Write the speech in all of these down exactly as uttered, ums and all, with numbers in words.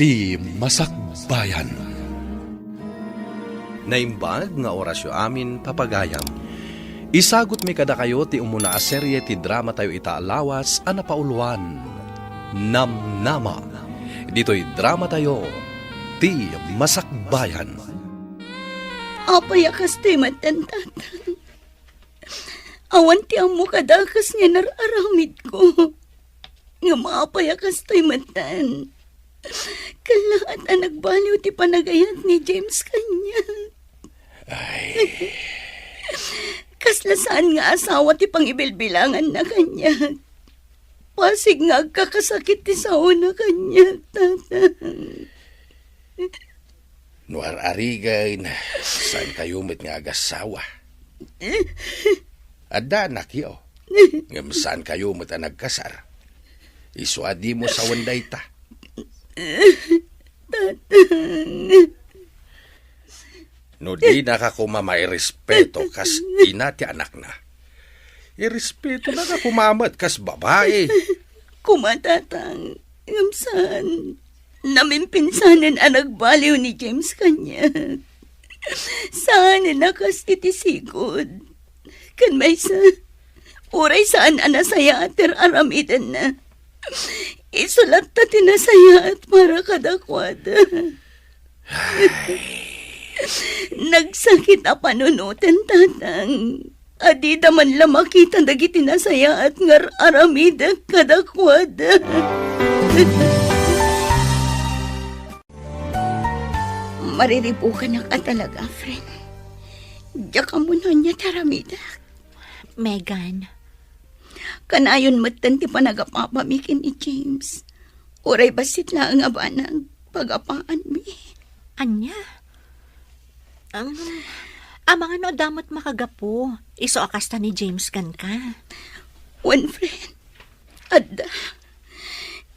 Ti Masakbayan. Naimbag nga orasyo amin, papagayam. Isagutmi kadakayo ti umuna a serie ti dramatayo ita a lawas a napauloan, Namnama. Ditoy dramatayo, Ti Masakbayan. Apay a kastoy met, Tatang? Awan ti ammo kadakes nga inar-aramidko. Ngem apay a kastoy metten? Kallaat a nagbaliw ti panagayat ni James kaniak. Ay. Kasla saan nga asawa ti pangibilbilanganna kaniak. Pasig nga agkakasakit ti saona kaniak, Tatang. No ar-arigen, saankayo met nga agassawa. Adda anakyo, ngem saankayo met a nagkasar. Isu a dimo sawen dayta. Tatang. No dinaka koma mairespeto kas ina ti anakna, irespetonaka koma met kas babai. Koma, Tatang, ngem saan. Namimpinsanen a nagbaliw ni James kaniak. Saanen a kas iti sigud. Ken maysa, uray saan a nasayaat ti ar-aramidenna, isu latta ti nasayaat para kadakuada. Nagsakit a panunoten, Tatang. A dida man la makita dagiti nasayaat nga ar-aramidek kadakuada. Mariribukanak a talaga, friend. Diak ammo no ania ti aramidek. Megan. Kanayon metten ti panagapapami ken ni James. Uray bassit laeng a banag, pagapaanmi. Ania? Um, amangan no adda met makagapu, isu a kasta ni James kenka. Wen, friend. Adda.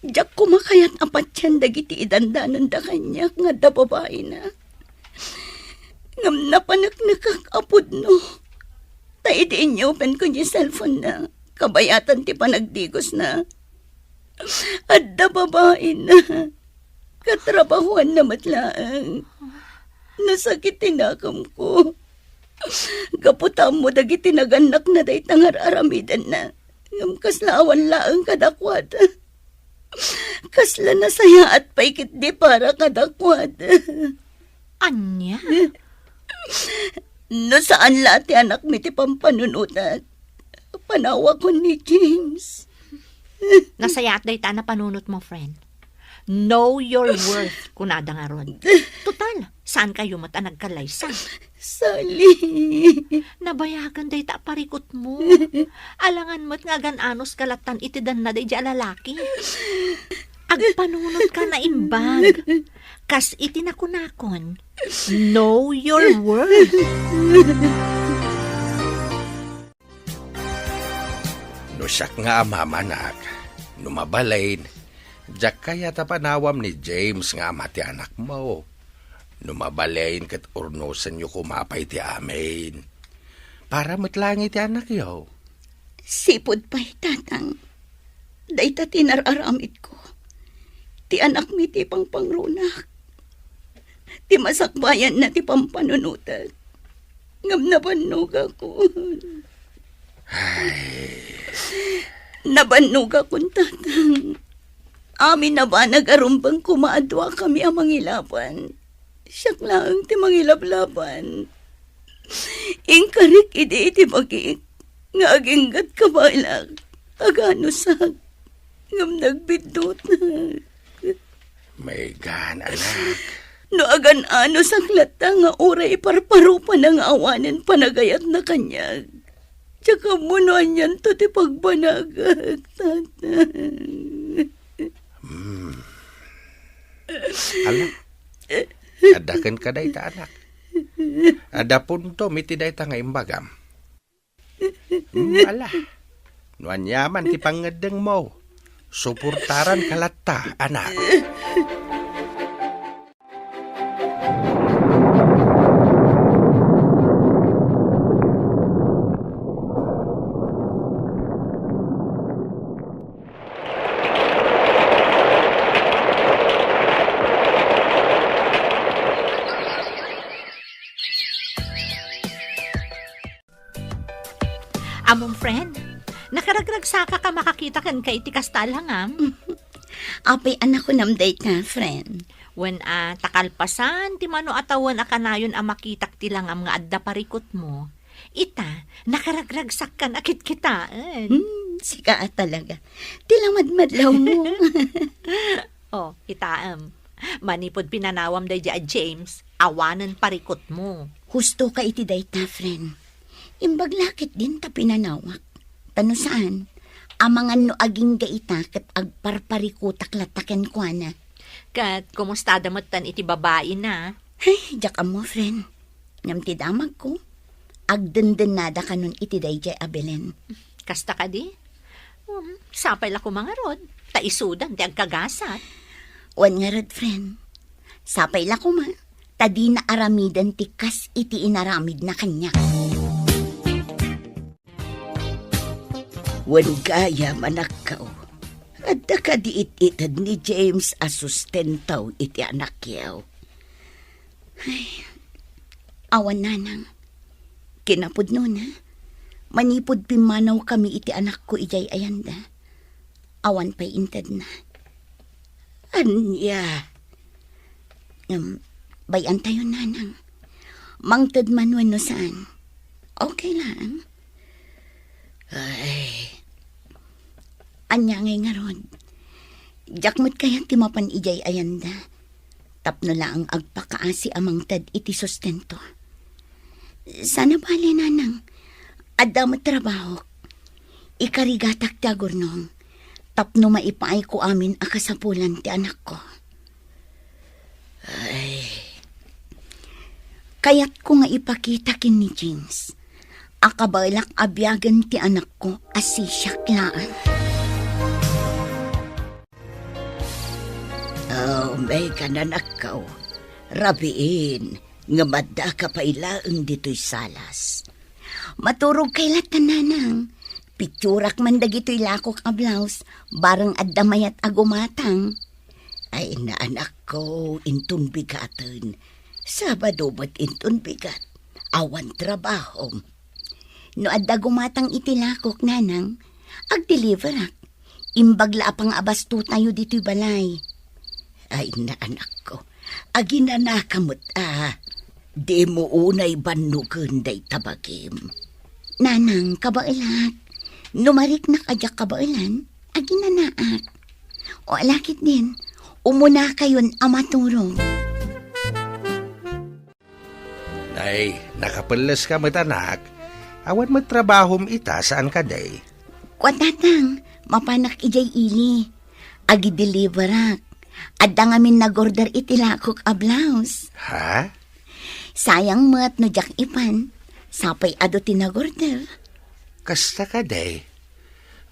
Diak koma kayat a patien dagiti idandananda kaniak nga adda babaina. Ngem napaneknekak a pudno. Ta idi inyupenko ni cellphone-na, kabayatan ti panagdigosna, adda babaina. Katrabahuanna met laeng. Nasakit ti nakemko. Gapu ta ammo dagiti nagannakna dayta nga ar-aramidenna. Ngem kasla awan laeng kadakuada. Kasla nasayaat pay ketdi para kadakuada. Ania? No saan la ti anakmi ti pampanunotak, panawakon ni James. Nasayaat dayta a napanunotmo, friend. Know your worth, kunada ngarud. Total, saankayo met a nagkalaysa. Sally. Nabayagen dayta a parikutmo. Alangan met nga agan-anos ka lattan iti danna daydiay a lalaki. Agpanunotka naimbag. Kas iti nakunakon, know your worth. No siak nga amamanak, no mabalin, diak kayat a panawam ni James nga ama ti anakmo. No mabalin ket urnosenyo koma pay ti amin. Para met laeng iti anakyo. Sipud pay, Tatang. Dayta ti nar-aramidko. Ti anakmi ti pangpangrunak. Ti masakbayanna ti pampanunotek. Ngem nabannogakon. Ay. Nabannogakon, Tatang. Amin a banag a rumbeng koma a duakami a mangilaban. Siak laeng ti mangilablaban. Inkarik idi iti bagik nga aginggatka baylak, aganusak, ngem nagbiddutak. Megan, anak. No agan-anusak latta nga uray iparparupana nga awanen panagayatna kaniak, diak ammo no anianto ti pagbanagak, Tatang. Hmm. Ala, adda kenka dayta, anak. Adda puntom iti dayta nga imbagam. Hmm, ala, no aniaman ti pangngeddengmo, suportaranka latta, anak. Amom, friend, nakaragragsakak a makakita kenka iti kasta a langam. Apay a nakunam dayta, friend? Wen a, ta kalpasan ti mano a tawen a kanayon a makitak ti langam nga adda parikutmo, ita, nakaragragsakkan a kitkitaen. Hmm, sika a talaga. Ti lamadmadlawmo. Oh, kitaem. Manipud pinanawam daydiay a James, awanen parikutmo. Husto ka iti dayta, friend. Imbag la ketdin ta pinanawak. Ta no saan, amangan no agingga ita ket agparparikutak latta kenkuana. Ket kumustada metten iti babaina? Ay, diak ammo, friend. Ngem ti damagko, agdendennada kanon iti daydiay a Belen. Kasta kadi? Um, sapay la koma ngarud, ta isudan ti agkagasat. Wen ngarud, friend. Sapay la koma, ta dina aramiden ti kas iti inaramidna kaniak. Wen gayam, anakko, adda kadi it-ited ni James a sustento iti anakyo? Ay, awan, nanang. Kinapudnona, manipud pimmanawkami iti anakko idiay ayanda, awan pay intedna. Ania? Ngem, bay-antayon, nanang. Mangted man wenno saan, okay lang. Ay. Ania ngay ngarud? Diak met kayat ti mapan idiay ayanda tapno laeng agpakaasi a mangted iti sustento. Saan a bale, nanang. Adda met trabahok. Ikarigatak ti agurnong tapno maipaayko amin a kasapulan ti anakko. Ay. Kayatko nga ipakita ken ni James a kabaelak a biagen ti anakko a sisiak laeng. Oh, Megan, anakko. Rabiin, ngem addaka pay laeng ditoy salas. Maturogkay latta, nanang. Pitsurak man dagitoy lakok a blouse, bareng adda mayat a gumatang. Ay, naanakko, inton bigaten. Sabado met inton bigat. Awan trabahom. No adda gumatang iti lakok, nanang, agdeliverak. Imbag la a pangabastotayo ditoy balay. Ay, naanakko, aginanaka met a. Dimo unay bannogen dayta bagim. Nanang, kabaelak. No mariknak a diak kabaelan, aginanaak. O ala ketdin, umunakayon a maturog. Nay, nakapelleska met, anak. Awan met trabahom ita, saan kadi? Kua, tatang, mapanak idiay ili. Agideliverak. Adda ngamin nagorder iti lakok a blouse. Ha? Sayang met no diak ipan. Sapay adu ti nagorder. Kasta kadi?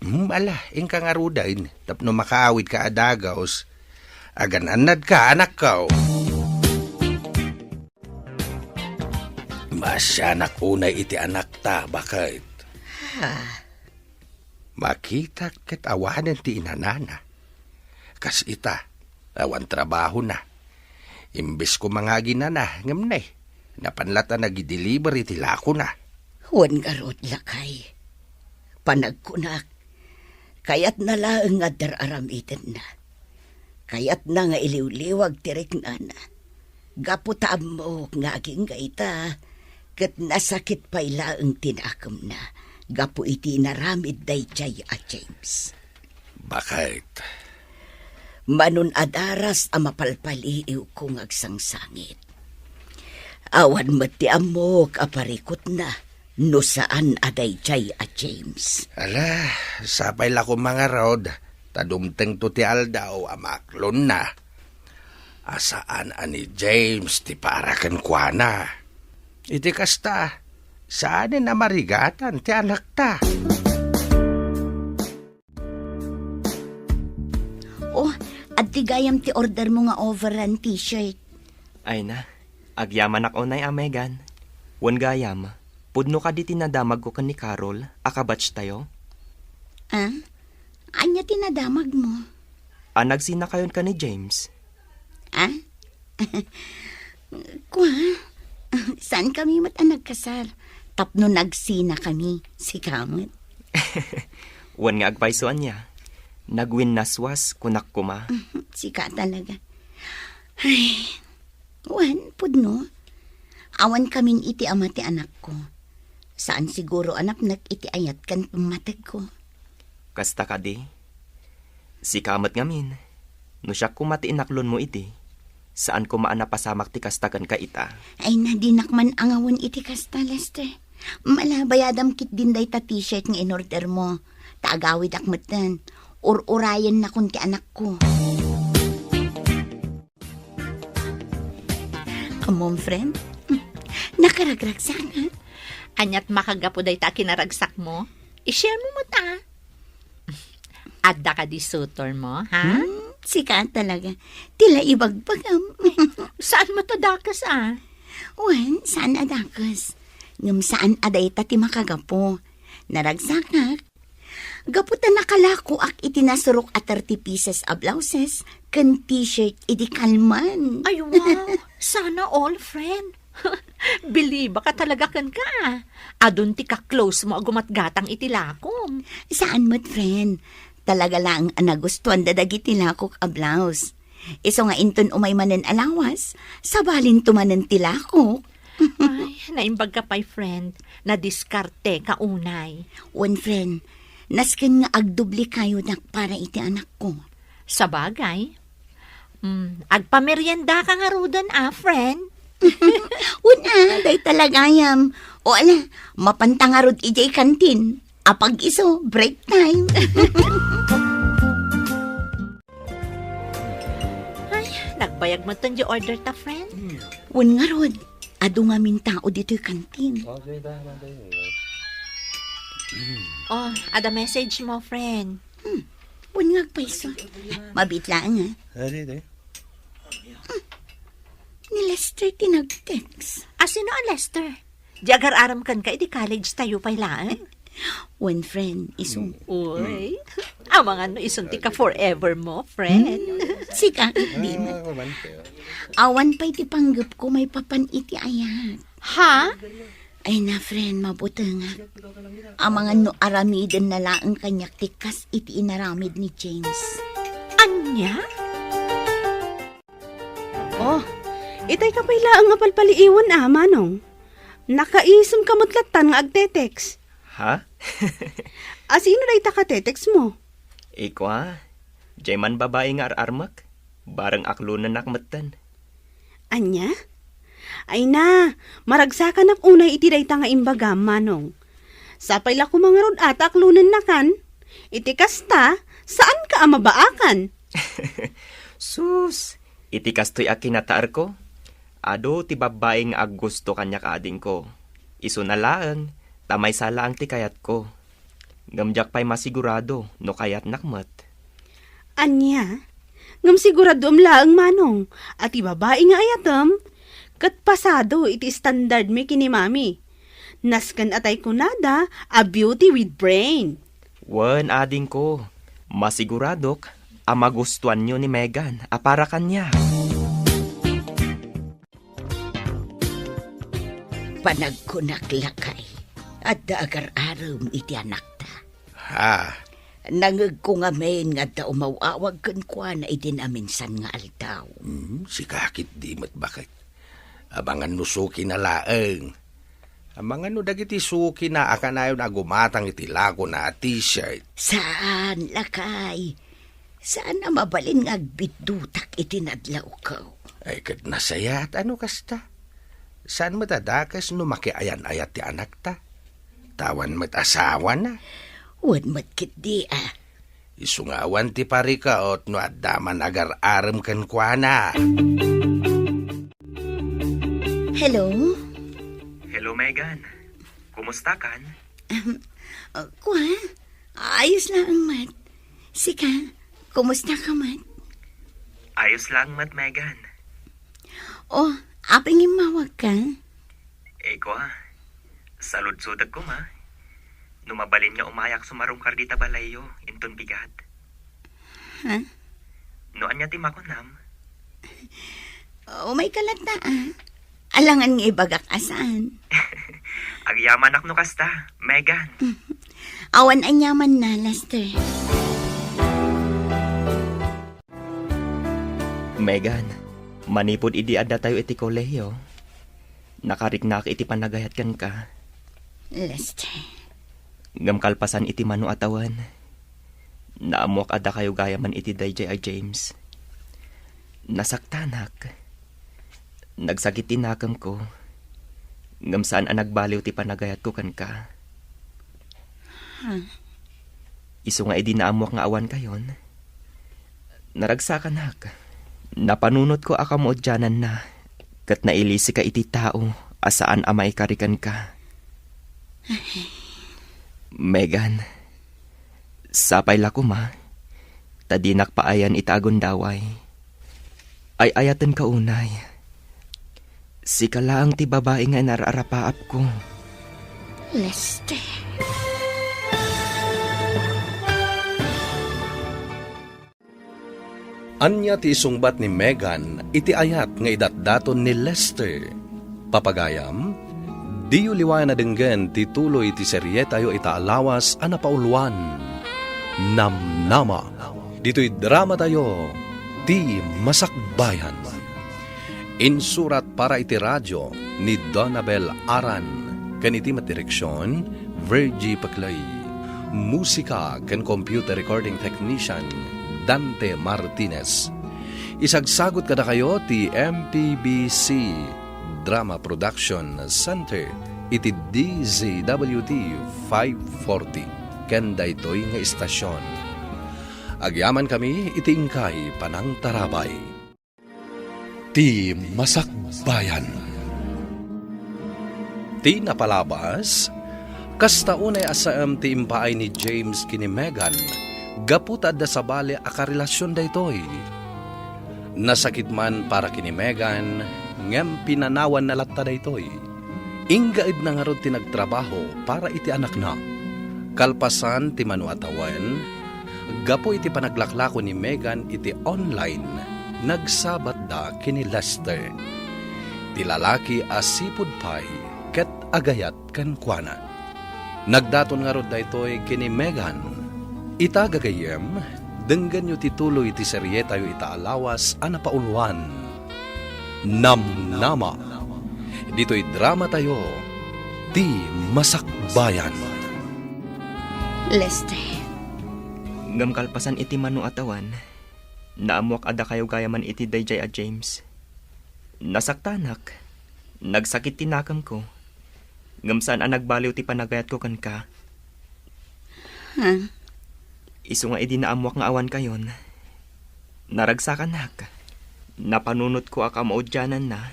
Hmm, ala, inka ngaruden tapno makaawidka a dagus. Agan-annadka, anakko. Maasianak unay iti anakta, baket. Ha? Makitak ket awanen ti inanana. Kas ita, awan trabahona. Imbes koma nga aginana, ngem ne, napan latta nagideliver iti lakona. Wen ngarud, lakay. Panagkunak, kayatna laeng nga adda ar-aramidenna. Kayatna nga iliwliwag ti riknana. Gapu ta ammok nga agingga ita, ket nasakit pay laeng ti naakemna gapu iti inaramid daydiay a James. Baket. Manon a daras a mapalpaliiwko nga agsangsangit. Awan met ti ammok a parikutna no saan a daydiay a James. Ala, sapay la koma ngarud, ta dumtengto ti aldaw a maaklonna a saan a ni James ti para kenkuana. Iti kasta, saanen a marigatan ti anakta. Oh, adtoy gayam ti ordermo nga overrun t-shirt. Ay na, agyamanak unay a, Megan. Wen gayam, pudno kadi ti nadamagko ken ni Carol a kabatchtayo? Ah? Ania ti nadamagmo? A nagsinakayon ken ni James. Ah? Kua? Saan kami met a nagkasar? Tapno nagsinakami, sika met. Wen nga agpayso ania? Nagwinnaswas, kunak koma. Sika talaga. Ay, wen, pudno. Awan kamin iti ama ti anakko. Saan siguro a napnek iti ayat ken pammategko. Kasta kadi? Sika met ngamin. No siak koma ti inaklonmo idi, saan koma a napasamak ti kasta kenka ita. Ay, na, dinak man angawen iti kasta, Lester. Malabayadam ketdin dayta t-shirt nga inordermo. Ta agawidak metten. Ur-urayennakon ti anakko. Ammom, friend? Nakaragragsak, ha? Aniat makagapu dayta a kinaragsakmo? I-share mo met, a. Adda kadi suitormo, ha? Hmm, sika talaga. Ti la ibagbagam. Saan met a dakes, a? Wen, saan a dakes. Ngem saan a dayta ti makagapu. Naragsakak. Gapu ta nakalakoak iti nasurok a thirty pieces a blouses ken t-shirt idi kalman. Ay, wow! Sana all, friend. Believe ka talaga kenka. Adun ti ka-close mo a gumatgatang iti lakom. Saan met, friend. Talaga laeng a nagustuanda dagiti lakok a blouse. Isu nga inton umay manen a lawas, sabalinto manen ti lakok. Ay, naimbag ka pay, friend. Nadiskarte ka unay. Wen, friend, nasken nga agdubli kayodak para iti anakko. Sabagay. Mm, agpamerienda ka ngaruden, a, friend? Wen, a, dayta la gayam. O ala, mapanta ngarud idiay kantin. Apag-isu, break time. Ay, nagbayag metten di order ta, friend. Wen ngarud, adu ngamin tao ditoy kantin. Oh, ada message mo, friend. Hmm, wen nga agpayso. Mabiit laeng, a. Adi, adi. Ni Lester ti nag-text. A, sino a Lester? Di agar-arem kenka idi college tayo pay laeng? Wen, friend, isu. Uy, amangan no isun ti ka-forever mo, friend. Hmm, sika ket di met. Ah, kuman kayo. Awan pay ti panggepko maipapan iti ayat. Ha? Ay na, friend, mabutengak. Amangan no aramidenna laeng kaniak ti kas iti inaramid ni James. Ania? Oh, itay ka pay laeng nga palpaliiwen, a, Manong. Nakaisem ka met lattan nga agte-text. Ha? A, sino dayta ka-text mo? Ikua, diay man babai nga ar-armek. Bareng aklonennak metten. Ania? Ay na, maragsakanak unay iti dayta nga imbagam, Manong. Sapay la koma ngarud a ta aklonennakan. Iti kasta, saanka a mabaakan. Sus, iti kastoy a kinataerko, adu ti babbai nga aggusto kaniak, adingko. Isuna laeng, ta maysa laeng ti kayatko. Ngem diak pay masigurado no kayatnak met. Ania? Ngem siguradoem laeng, Manong, a ti babai nga ayatem ket pasado iti standardmi ken ni Mami. Nasken a tay kunada a beauty with brain. Wen, adingko, masiguradok a magustuanyo ni Megan a para kaniak. Panagkunak, lakay, adda agar-arem iti anakta. Ha? Nangegko ngamin nga adda umaw-awag kenkuana iti naminsan nga aldaw. Hmm, sika ketdi met baket. Amangan no sukina laeng. Amangan no dagiti sukina a kanayon a gumatang iti lakona a t-shirt. Saan, lakay. Saan a mabalin nga agbiddutak iti nadlawko. Ay, ket nasayaat a no kasta. Saan met a dakes no makiayan-ayat ti anakta. Ta awan met asawana. Wen met ketdi a. Isu nga awan ti parikaot no adda man agar-arem kenkuana. Hello? Hello, Megan. Kumusta kan? Ahem, uh, kua? Ayos laeng met. Sika, kumusta ka met? Ayos laeng met, Megan. Oh, apay nga immawag ka? Eh, kua, saludsodek koma. No mabalin nga umayak sumarungkar dita balayyo, inton bigat. Ha? No ania ti makunam? Umay ka latta, a. Alangan nga ibagak a saan. Agyamanak no kasta, Megan. Awan aniamanna, Lester. Megan, manipud idi addatayo iti kolehiyo, nakariknak iti panagayat kenka. Lester. Ngem kalpasan iti mano a tawen, naammoak a dakayo gayamen iti daydiay a James. Nasaktanak. Nagsakit ti nakemko, ngem saan a nagbaliw ti panagayatko kenka. Huh? Isu nga idi naammoak nga awan kayon, naragsakanak. Napanunotko a kamaudiananna, ket nailisika iti tao a saan a maikari kenka. Megan, sapay la koma, ta dinak paayan ita a gundaway. Ay-ayatenka unay. Sika laeng ti babai nga inar-arapaapko. Lester. Ania ti isungbat ni Megan iti ayat nga idatdaton ni Lester? Papagayam, diyo liwayan a denggen ti tuloy ti serietayo ita a lawas a napauluan, Namnama. Ditoy dramatayo, Ti Masakbayan. Insurat para iti radio ni Donabel Aran, ken iti met direksion, Virgie Paclay. Musika ken computer recording technician, Dante Martinez. Isagsagut kadakayo ti M P B C Drama Production Center iti D Z W T five forty ken daytoy nga istasion. Agyamankami iti inkay panangtarabay. Ti Masakbayan. Ti napalabas, kasta unay a saem ti impaay ni James ken ni Megan gapu ta adda sabali a karelasion daytoy. Nasakit man para ken ni Megan, ngem pinanawanna latta daytoy. Inggaedna ngarud ti nagtrabaho para iti anakna. Kalpasan ti mano a tawen, gapu iti panaglaklako ni Megan iti online, nagsabatda ken ni Lester, ti lalaki a sipud pay ket agayat kenkuana. Nagdaton ngarud daytoy ken ni Megan. Ita, gagayyem, denggenyo ti tuloy ti serietayo ita a lawas a napauluan, Namnama. Ditoy dramatayo, Ti Masakbayan. Lester. Ngem kalpasan iti mano a tawen, naammoak a dakayo gayamen iti daydiay a James. Nasaktanak. Nagsakit ti nakemko. Ngem saan a nagbaliw ti panagayatko kenka. Ha? Isu nga idi naammoak nga awan kayon, naragsakanak. Napanunotko a kamaudiananna,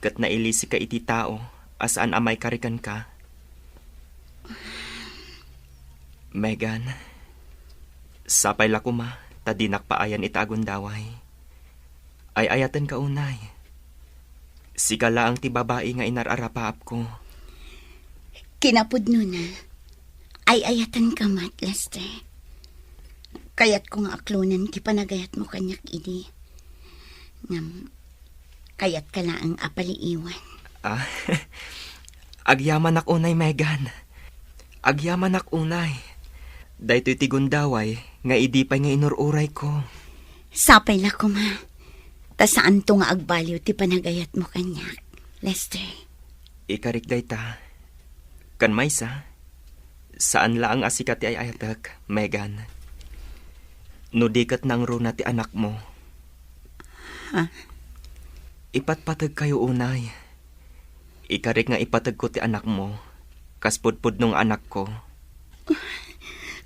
ket nailisika iti tao a saan a maikari kenka. Megan, sapay la koma ta dinak paayan ita a gundaway. Ay-ayatenka unay. Sika laeng ti babai nga inar-arapaapko. Kinapudnona, ay-ayatenka met, Lester. Kayatko nga aklonen ti panagayatmo kaniak idi. Ngem, kayatka laeng a paliiwan. Ah, agyamanak unay, Megan. Agyamanak unay. Daytoy ti gundaway nga idi pay nga inur-urayko. Sapay la koma, ta saanto nga agbaliw ti panagayatmo kaniak, Lester. Ikarik dayta. Ken maysa, saan laeng a sika ti ay-ayatek, Megan. No di ket nangruna ti anakmo. Ha? Ipatpategkayo unay. Ikarik nga ipategko ti anakmo, kas pudpudno nga anakko.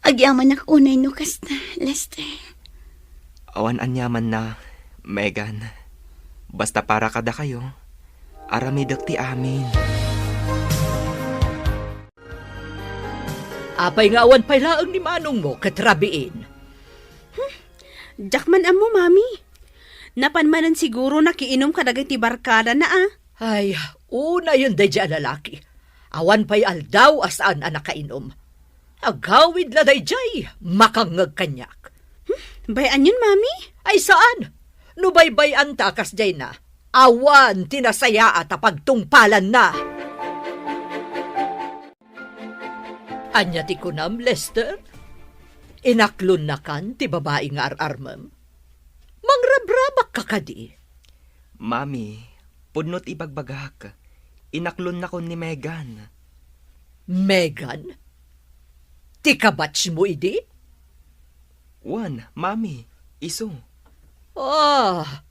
Agyamanak unay no kasta, Lester. Awan aniamanna, Megan. Basta para kadakayo, aramidek ti amin. Apay nga awan pay laeng ni manongmo ket rabiin? Hmm, diak man ammo, Mami. Napan manen siguro nakiinom kadagiti barkadana, a. Ay, unayen daydiay a lalaki. Awan pay aldaw a saan a nakainom. Agawid la daydiay, makangngeg kaniak. Hmm, bay-anyon, Mami? Ay, saan. No baybay-anta a kasdiayna, awan ti nasayaat a pagtungpalanna. Ania ti kunam, Lester? Inaklonnakan ti babai nga ar-armem? Mangrabrabakka kadi? Mami, pudno ti ibagbagak. Inaklonnakon ni Megan. Megan? Ti kabatchmo idi? Wen, Mami, isu. Ah,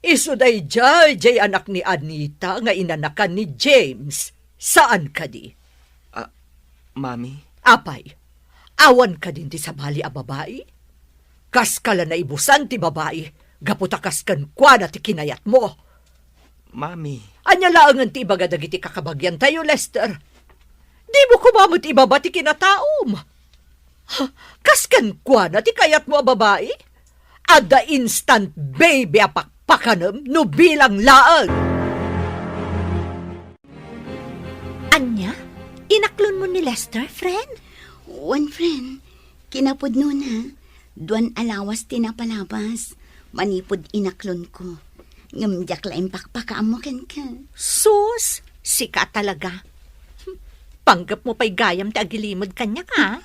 isu daydiay, diay anak ni Anita nga inanakan ni James. Saan kadi? Ah, Mami? Apay, awan kadin ti sabali a babai? Kaska la naibusan ti babai, gapu ta kas kenkuana ti kinayatmo. Mami. Ania laengen ti ibaga dagiti kakabagiantayo, Lester? Dimo koma met ibaba ti kinataom. Ha, kas kenkuana ti kayatmo a babai? Adda instant baby a pakpakanem no bilang laeng. Ania? Inaklonmo ni Lester, friend? Wen, friend. Kinapudnona, duan a lawas ti napalabas manipud inaklonko. Ngem diak la impakpakaammo kenka. Sus, sika talaga. Panggepmo pay gayam ti agilimed kaniak, a?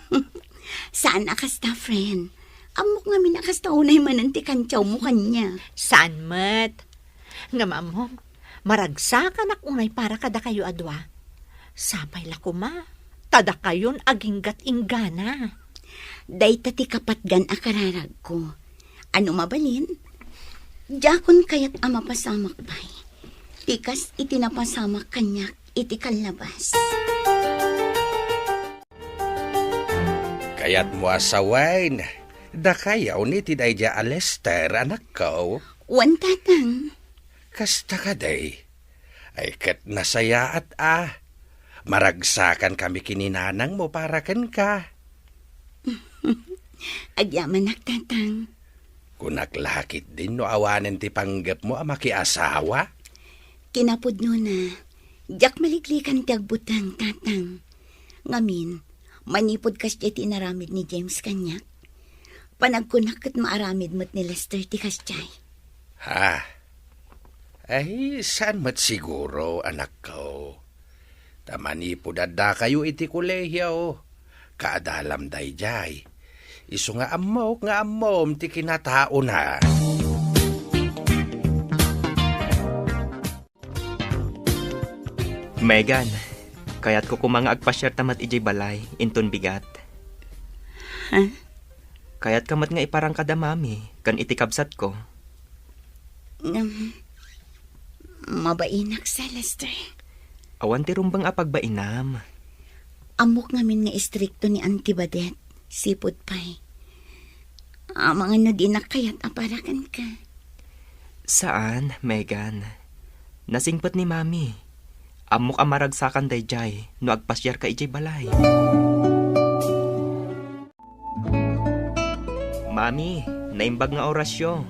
Saan a kasta, friend. Ammok ngamin a kasta unay manen ti kantiawmo kaniak. Saan met? Ngem ammom, maragsakanak unay para kadakayo a dua. Sapay la koma, ta dakayon aginggat inggana. Dayta ti kapatgan a kararagko. Ano mabalin? Diakon kayat a mapasamak pay. Ti kas iti napasamak kaniak iti kallabas. Kayatmo a sawen, dakayo ni ti daydiay a Lester, anakko? Wen, tatang. Kasta kadi? Ay, ket nasayaat a. Maragsakankami ken ni nanangmo para kenka. Agyamanak, tatang. Kunak la ketdin no awanen ti panggepmo a makiasawa? Kinapudnona, diak maliklikan ti agbuteng, tatang. Ngamin, manipud kasdiay ti inaramid ni James kaniak, panagkunak ket maaramid met ni Lester ti kasdiay. Ha? Ay, saan met siguro, anakko. Ta manipud addakayo iti kolehio, kaadalam daydiay. Isu nga ammok nga ammom ti kinataona. Megan, kayatko koma nga agpasiarta met idiay balay, inton bigat. Ha? Kayatka met nga iparang kada mami ken iti kabsatko? Ngem, mabainak sa, Lester. Awan ti rumbeng a pagbainam. Ammok ngamin nga istrikto ni Auntie Badet, sipud pay. Amangan no dinak kayat a para kenka. Saan, Megan. Nasingpet ni Mami. Ammok a maragsakan daydiay no agpasiarka idiay balay. Mami, naimbag nga orasyo.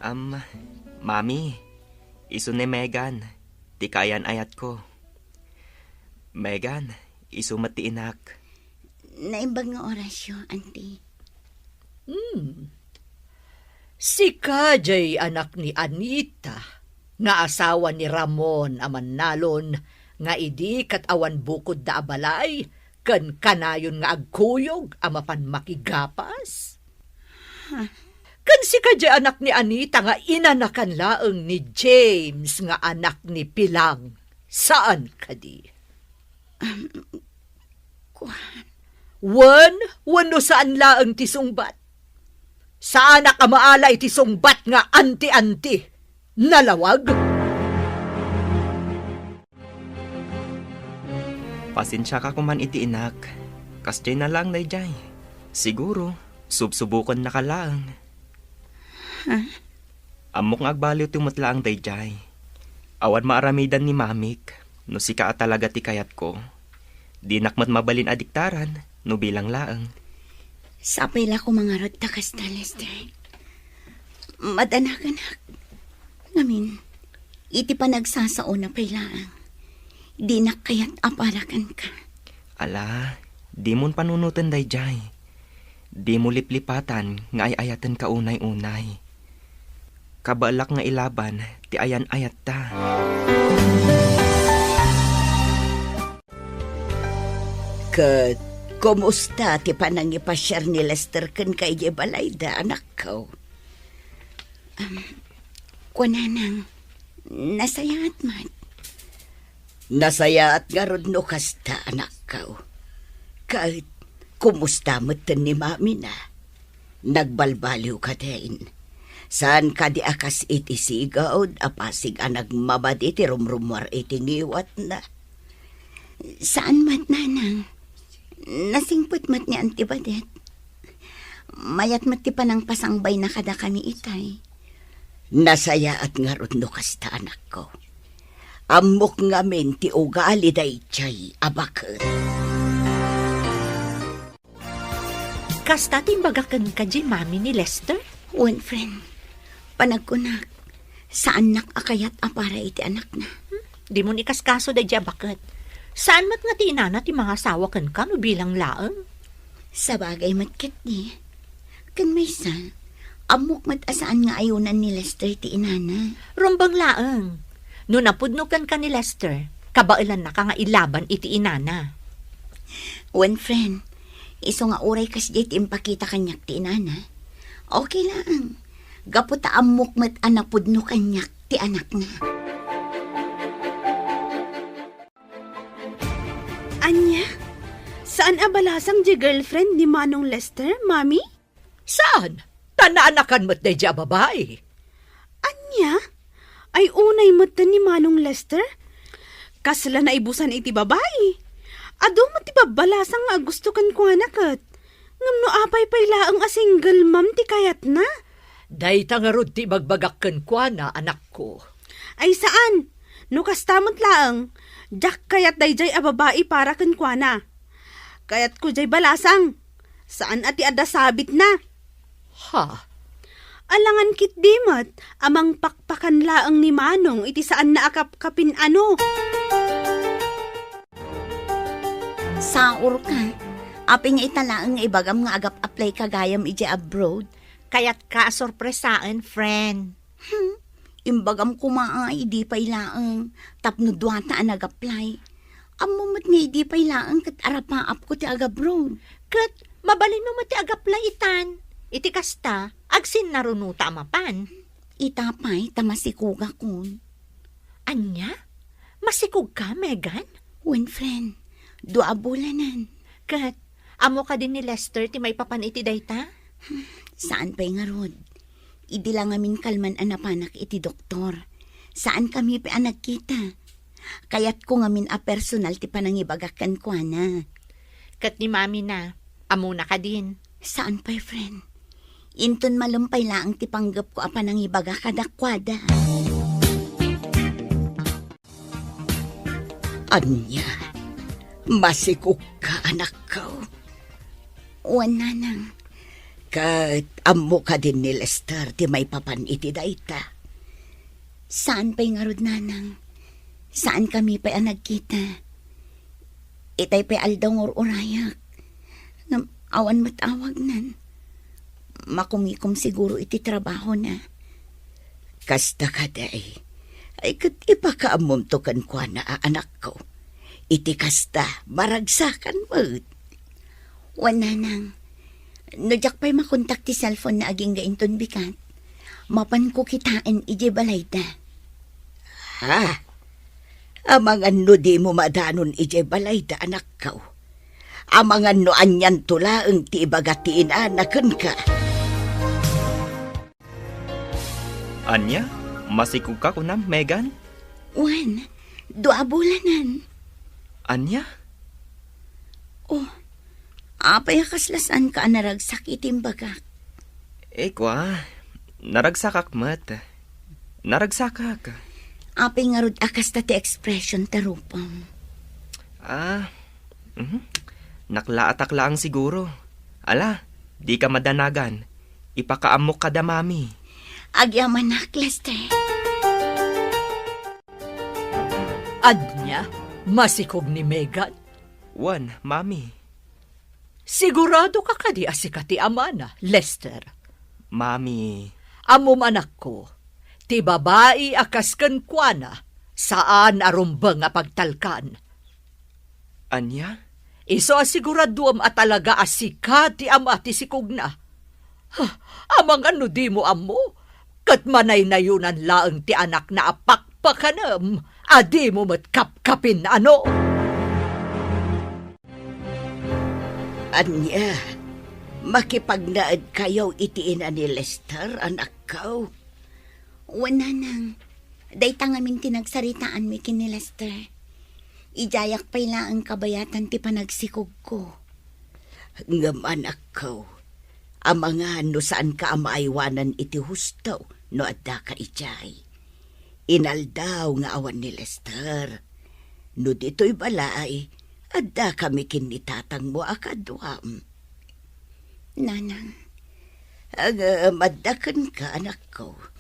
Am, Mami, isu ni Megan, ti kaayan-ayatko. Megan, isu met ti inak. Naimbag nga orasyo, Auntie. Hmm. Sika diay anak ni Anita, nga asawa ni Ramon a mannalon, nga idi ket awan bukodda a balay, ken kanayon nga agkuyog a mapan makigapas? Ha? Ken sika diay anak ni Anita nga inanakan laeng ni James nga anak ni Pilang, saan kadi? Um, kuan. Wen, wenno saan laeng ti sungbat? Saanak a maala iti sungbat nga anti-anti. Nalawag? Pasensiaka koman iti inak. Kasdiay na laeng daydiay. Siguro, subsubokennaka laeng. Ha? Ammok nga agbaliwto met laeng daydiay. Awan maaramidan ni Mamik, no sika a talaga ti kayatko. Dinak met mabalin a diktaran, no bilang laeng. Sapay la koma ngarud ta kasta, Lester. Madanakenak. Ngamin, iti panagsasaona pay laeng, dinak kayat a para kenka. Ala, dimon panunoten daydiay. Dimo liplipatan nga ay-ayatenka unay-unay. Kabaelak nga ilaban ti ayan-ayatta. Ket kumusta ti panangipasiar ni Lester kenka idiay balayda, anakko? Kuan, nanang, nasayaat met. Nasayaat ngarud no kasta, anakko. Ket kumusta metten ni mamina? Nagbalbaliw kadin? Saan kadi a kas iti sigud a pasig a nagmamadi ti rumrummuar iti ngiwatna? Saan met, nanang. Nasingpet met ni Auntie Badet. Mayat met ti panangpasangbayna kadakami itay. Nasayaat ngarud no kasta, anakko. Ammok ngamin ti ugali daydiay a baket. Kasta ti imbagak kenka diay mami ni Lester? Wen, friend. Panagkunak, saannak a kayat a para iti anakna. Hmm? Dimon ikaskaso daydiay a baket. Saan met nga ti inana ti mangasawa kenka no bilang laeng? Sabagay met ketdi. Ken maysa, ammok met a saan nga ayunan ni Lester ti inana. Rumbeng laeng. No napudno kenka ni Lester, kabaelannaka nga ilaban iti inana. Wen, friend, isu nga uray kasdiay ti impakita kaniak ti inana, okay laeng. Gapu ta ammok met a napudno kaniak ti anakna. Ania? Saan a balasang diay girlfriend ni Manong Lester, Mami? Saan? Ta naanakan met daydiay a babai. Ania? Ay, unay metten ni Manong Lester? Kasla naibusan iti babai. Adu met ti babbalasang nga agusto kenkuana ket. Ngem no apay pay laeng a single mom ti kayatna? Dayta ngarud ti ibagbagak kenkuana, anakko. Ay, saan. No kasta met laeng, diak kayat daydiay a babai para kenkuana. Kayatko diay balasang. Saan a ti adda sabitna. Ha? Alangan ketdi met a mangpakpakan laeng ni Manong iti saanna a kapkapin-ano. Saorka. Apay nga ita laeng nga ibagam nga agap-apply ka gayam idiay abroad? Kayatka a sorpresaen, friend. Hmm, imbagam koma a idi pay laeng tapno duata a nag-apply. Ammom met nga idi pay laeng ket arapaapko ti agabroad. Ket mabalinmo met ti ag-apply itan. Iti kasta, agsinnarunota a mapan. Ita pay ta masikogakon. Ania? Masikogka, Megan? Wen, friend. Dua a bulanen. Ket, ammo kadi ni Lester ti maipapan iti dayta? Saan pay ngarud. Idi la ngamin kalman a napanak iti doktor. Saankami pay a nagkita. Kayatko ngamin a personal ti panangibagak kenkuana. Ket ni Mami na, ammona kadin? Saan pay, friend. Inton malem pay laeng ti panggepko a panangibaga kadakuada. Ania? Masikogka, anakko? Wen, nanang. Ket ammo kadin ni Lester ti maipapan iti dayta? Saan pay ngarud, nanang. Saankami pay a nagkita. Itay pay aldaw nga ur-urayak. Ngem awan met awagnan. Makumikom siguro iti trabahona. Kasta kadi. Ay, ket ipakaammomto kenkuana a anakko. Iti kasta, maragsakan met. Wen, nanang. No diak pay makontak ti cellphone na agingga inton bigat, mapanko kitaen idiay balayda. Ha? Amangan no dimo madanon idiay balayda, anakko. Amangan no anianto laeng ti ibaga ti inana kenka. Ania? Masikogka kunam, Megan? Wen, dua a bulanen. Ania? Oh, apay a kasla saanka a naragsak iti imbagak? Eh, kua, naragsakak met. Naragsakak. Apay ngarud a kasta ti expression ta rupam? Ah, mhm. Naklaatak laeng siguro. Ala, dika madanagan. Ipakaammok kada Mami. Agyamanak, Lester. Ania? Masikog ni Megan? Wen, Mami. Sigurado ka kadi a sika ti amana, Lester? Mami. Ammom, anakko, ti babai a kas kenkuana, saan a rumbeng a pagtalkan. Ania? Isu a siguraduem a talaga a sika ti ama ti sikogna. Ha, amangan no dimo ammo, ket manaynayonan laeng ti anakna a pakpakanem a dimo met kapkapin, ano? Ania, makipagnaedkayo iti ina ni Lester, anakko? Wen, nanang, dayta ngamin ti nagsaritaanmi ken ni Lester. Idiayak pay laeng kabayatan ti panagsikogko. Ngem, anakko, amangan no saanka a maaywanan iti husto no addaka idiay. Inaldaw nga awan ni Lester. No ditoy balay, addakami ken ni tatangmo a kaduam. Nanang. Ngem adda kenka, anakko.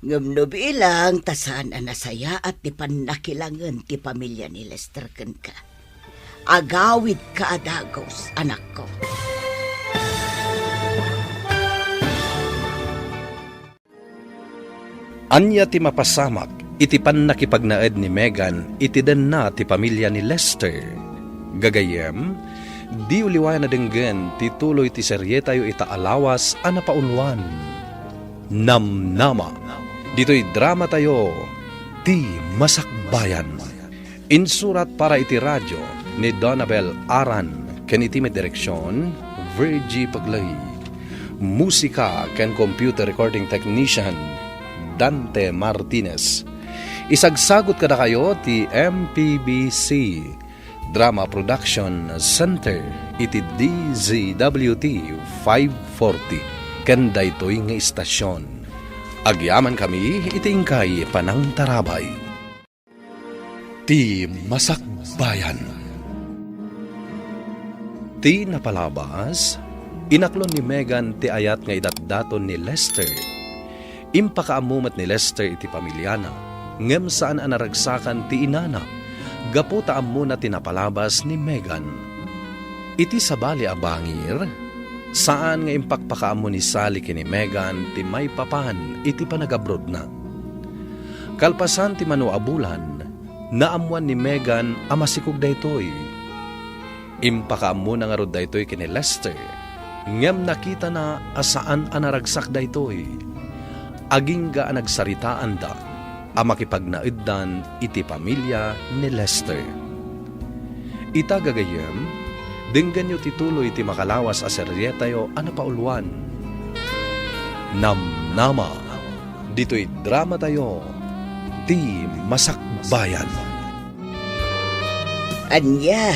Ngem no bilang ta saan a nasayaat ti pannakilangen ti pamilia ni Lester kenka, agawidka a dagus, anakko. Ania ti mapasamak iti pannakipagnaed ni Megan iti denna ti pamilia ni Lester? Gagayyem, diyo liwayan a denggen ti tuloy ti serietayo ita a lawas a napauluan, Namnama. Ditoy dramatayo, Ti Masakbayan. Insurat para iti radio ni Donabel Aran ken iti met direksion, Virgie Paglay. Musika ken computer recording technician, Dante Martinez. Isagsagut kadakayo ti M P B C Drama Production Center iti D Z W T five forty ken daytoy nga istasyon. Agyamankami iti inkay panangtarabay. Ti Masakbayan. Ti napalabas, inaklon ni Megan ti ayat nga idatdaton ni Lester. Impakaammo met ni Lester iti pamiliana, ngem saan a naragsakan ti inana, gapu ta ammona ti napalabas ni Megan. Iti sabali a bangir, saan nga impakpakaammo ni Sally ken ni Megan ti maipapan iti panagabrodna. Kalpasan ti mano a bulan, naammoan ni Megan a masikog daytoy. Impakaammona ngarud daytoy ken ni Lester, ngem nakitana a saan a naragsak daytoy. Agingga a nagsaritaanda a makipagnaeddan iti pamilia ni Lester. Ita gagayyem, denggenyo ti tuloy ti makalawas a serietayo a napauluan, Namnama, ditoy dramatayo, Ti Masakbayan. Ania,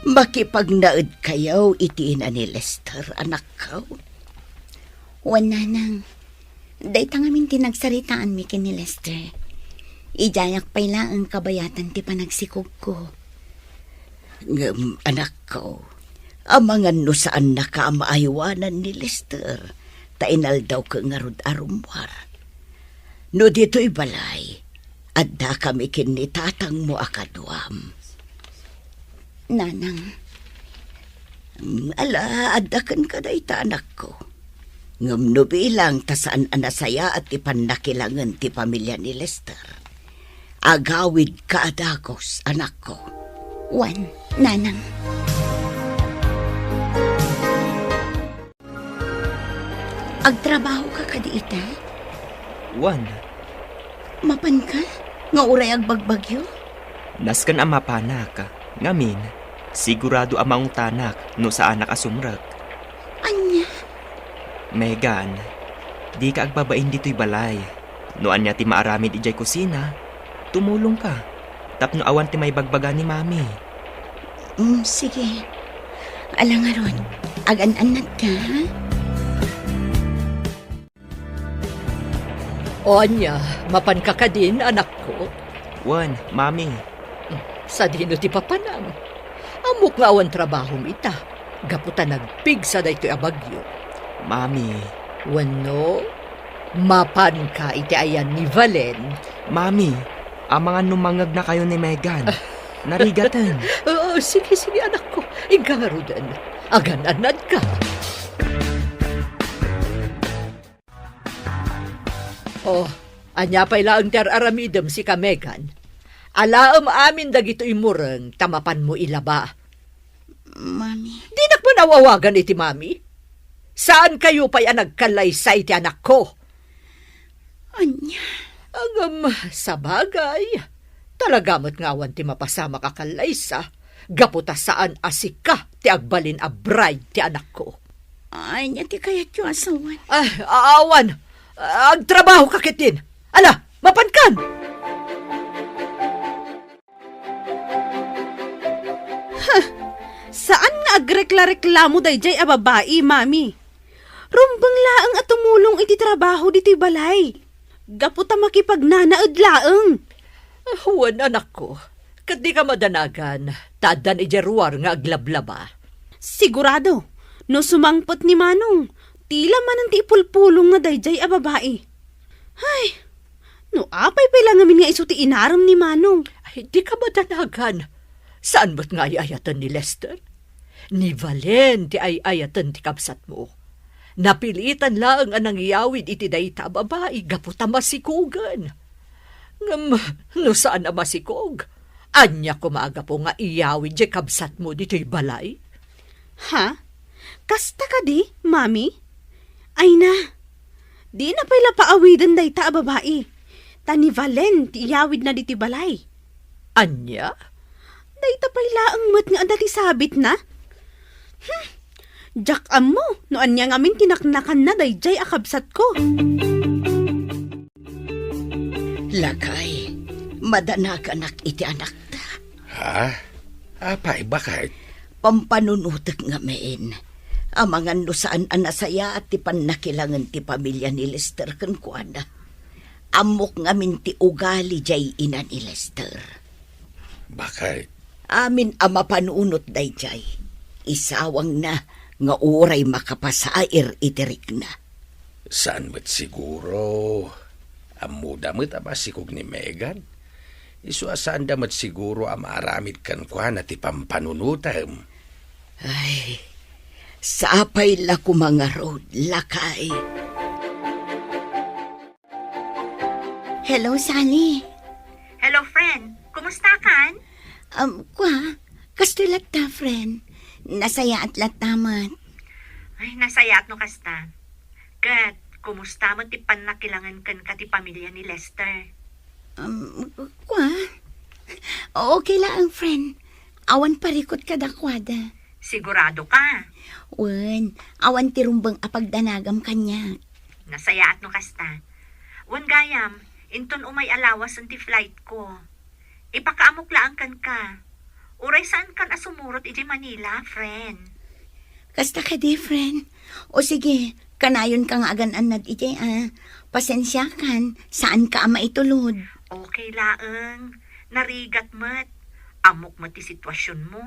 makipagnaedkayo iti ina ni Lester, anakko? Wen, nanang. Dayta ngamin ti nagsaritaanmi ken ni Lester. Idiayak pay laeng kabayatan ti panagsikogko. Ngem, anakko, amangan no saannaka a maaywanan ni Lester, ta inaldawka ngarud a rummuar. No ditoy balay, addakami ken ni tatangmo a kaduam. Nanang. Mm, ala, adda kenka dayta, anakko. Ngem no bilang ta saan a nasayaat ti pannakilangen ti pamilia ni Lester, agawidka a dagus, anakko. Wen, nanang. Agtrabahoka kadi ita? Wen. Mapanka? Nga uray agbagbagyo? Nasken a mapanak. Ngamin, sigurado a maungtanak no saanak a sumrek. Ania? Megan, dika agbabain ditoy balay. No ania ti maaramid idiay kusina, tumulongka tapno awan ti maibagbaga ni Mami. Mm, sige. Ala ngarud, agan-annadka, ha? O ania, mapanka kadin, anakko? Wen, Mami. Sadino ti papanam? Ammok nga awan trabahom ita, gapu ta nagpigsa daytoy a bagyo. Mami. Wenno, mapanka iti ayan ni Valen? Mami, amangan no mangegnakayo ni Megan. Narigaten. Oo, sige, sige, anakko. Inka ngaruden. Agan-annadka. Oh, ania pay laeng ti ar-aramidem, sika, Megan? Alaem amin dagitoy mureng ta mapanmo ilaba. Mami. Dinak man aw-awagan iti mami. Saankayo pay a nagkallaysa iti anakko. Ania? Ngem, sabagay, talaga met nga awan ti mapasamak a kallaysa, gapu ta saan a sika ti agbalin a bride ti anakko. Ania ti kayatyo a sawen? Ay, awan. Agtrabaho ka ketdin. Ala, mapankan! Huh! Saan nga agrekla-reklamo daydiay a babai, Mami. Rumbeng laeng a tumulong iti trabaho ditoy balay. Gapu ta makipagnanaed laeng. Ah, wen, anakko. Ket dika madanagan, ta addan idiay ruar nga aglablaba. Sigurado, no sumangpet ni Manong, tila manen ti ipulpulongna daydiay a babai. Ay, no apay pay la ngamin nga isu ti inarem ni Manong? Ay, dika madanagan. Saan met nga ay-ayaten ni Lester? Ni Valen ti ay-ayaten ti kabsatmo. Napilitan laeng a nangiyawid iti dayta a babai gapu ta masikogen. Ngem no saan a masikog, ania koma a gapu nga iyawid diay kabsatmo ditoy balay? Ha? Kasta kadi, Mami? Ay na, dina pay la paawiden dayta a babai. Ta ni Valen ti iyawidna ditoy balay. Ania? Dayta pay laeng met nga adda ti sabitna? Hmm. Diak ammo no ania ngamin ti naknakanna daydiay a kabsatko. Lakay, madanaganak iti anakta. Ha? Apay, baket? Pampanunotek ngamin. Amangan no saan a nasayaat ti pannakilangen ti pamilya ni Lester kenkuana. Ammok ngamin ti ugali diay ina ni Lester. Baket? Amin a mapanunot daydiay, isawangna nga uray makapasair iti rikna. Saan met siguro? Ammoda met a masikog ni Megan. Isu a saanda met siguro a maaramid kenkuana ti pampanunotem. Ay, sapay la koma ngarud, lakay. Hello, Sally. Hello, friend. Kumusta kan? Um, kwa, kastoy latta, friend. Nasayaat latta met. Ay, nasayaat no kasta. Ket, kumusta met ti pannakilangen kenka ti pamilya ni Lester? Um, kwa? Okay laeng, friend. Awan parikut kadakuada. Sigurado ka? Wen, awan ti rumbeng a pagdanagam kaniak. Nasayaat no kasta. Wen gayam, inton umay a lawasen ti flight ko. Ipakaamok laeng kenka. Uray saan kan a sumurot idiay Manila, friend. Kasta kadi, friend? O sige, kanayon ka nga agan-annad idiay, a. Pasensiakan, saan ka a maitulod. Okay laeng. Narigat met. Ammok met ti situasionmo.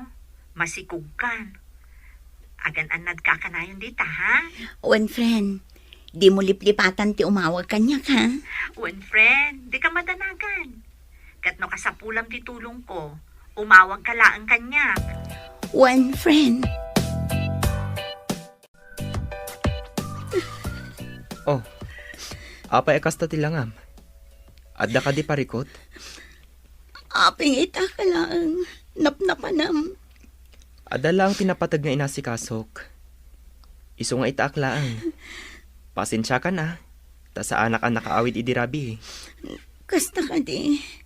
Masikog kan. Agan-annad ka kanayon dita, ha? Wen, friend. Dimo liplipatan ti umawag kaniak, ha? Wen, friend. Dika madanagan. Ket no kasapulam ti tulongko, umawag ka laeng kaniak. Wen, friend. Oh, apay a kasta ti langam? Adda kadi parikut? Apay nga ita ka laeng, napnapanam. Adda laeng ti napateg nga inasikasok. Isu nga itaak laeng. Pasensiakan a, ta saanak a nakaawid idi rabii. Kasta kadi.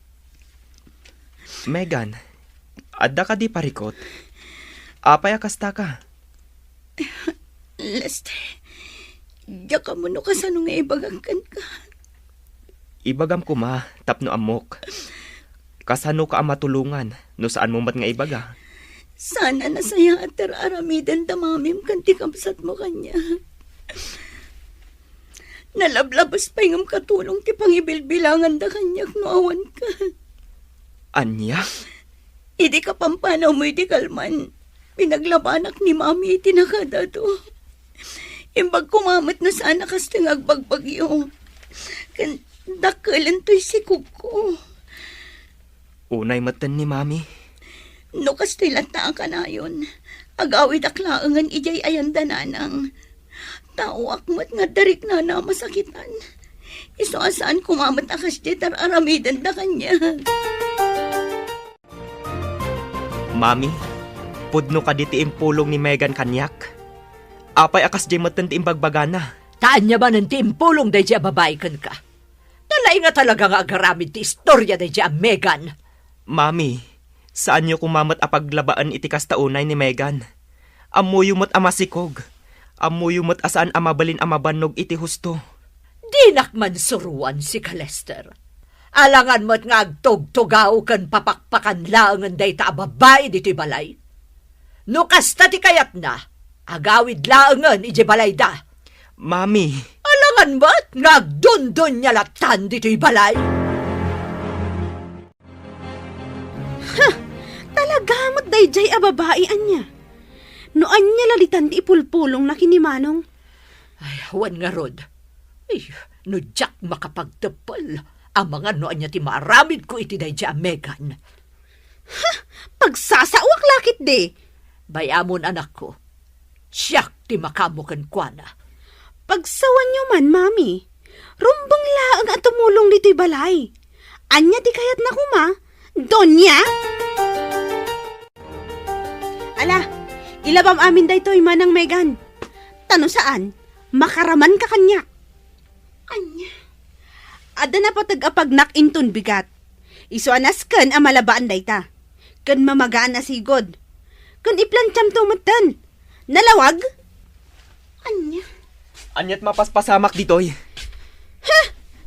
Megan, adda kadi parikut? Apay a kasta ka? Lester, diak ammo no kasano nga ibagak kenka. Ibagam koma tapno ammok. Kasano ka a matulongan no saanmo met nga ibaga? Saan a nasayaat ti ar-aramiden da mamim ken ti kabsatmo kaniak. Nalablabes pay ngem katulong ti pangibilbilanganda kaniak no awan ka. Ania? Idi kapampanawmo iti kalman, pinaglabanak ni Mami iti nakadado. Imbag koma met no saan a kasta nga agbagbagyo. Ken dakkelento ti sikogko. Unay metten ni Mami. No kastoy latta a kanayon, agawidak laengen idiay ayan da nanang. Taoak met nga dariknana a masakitan. Isu a saan koma met a kasdiay ti ar-aramiden da kaniak. Mami, Pudno kadi ti impulong ni Megan kaniak? Apay a kasdiay metten ti imbagbagana? Ta ania manen ti impulong daydiay a babai kenka? Nalaing a talaga nga agaramid ti istoria daydiay a Megan. Mami, saanyo koma met a paglabaen iti kasta unay ni Megan. Ammoyo met a masikog. Ammoyo met a saan a mabalin a mabannog iti husto. Dinak man suroan sika, Lester. Alangan met nga agtugtugaw ken papakpakan laengen dayta a babai ditoy balay. No kasta ti kayatna, agawid laengen idiay balayda. Mami. Alangan met nga agdundunia lattan ditoy balay. Ha! Talaga met daydiay a babai, ania? No ania la ditan ti ipulpulongna ken ni Manong? Ay, wen ngarud. Ay, no diak makapagteppel, amangan no ania ti maaramidko iti daydiay a Megan. Ha! Pagsasawak la ketdi. Bay-amon, anakko. Siak ti makaammo kenkuana. Pagsawanyo man, Mami. Rumbeng laeng a tumulong ditoy balay. Ania ti kayatna koma, Doña? Ala, ilabam amin daytoy, Manang Megan. Ta no saan, makaramanka kaniak. Ania? Adda napateg a pagnak inton bigat. Isu a nasken a malabaan dayta. Ken mamagaan a sigud. Ken iplantiamto metten. Nalawag? Ania? Aniat mapaspasamak ditoy? Ha?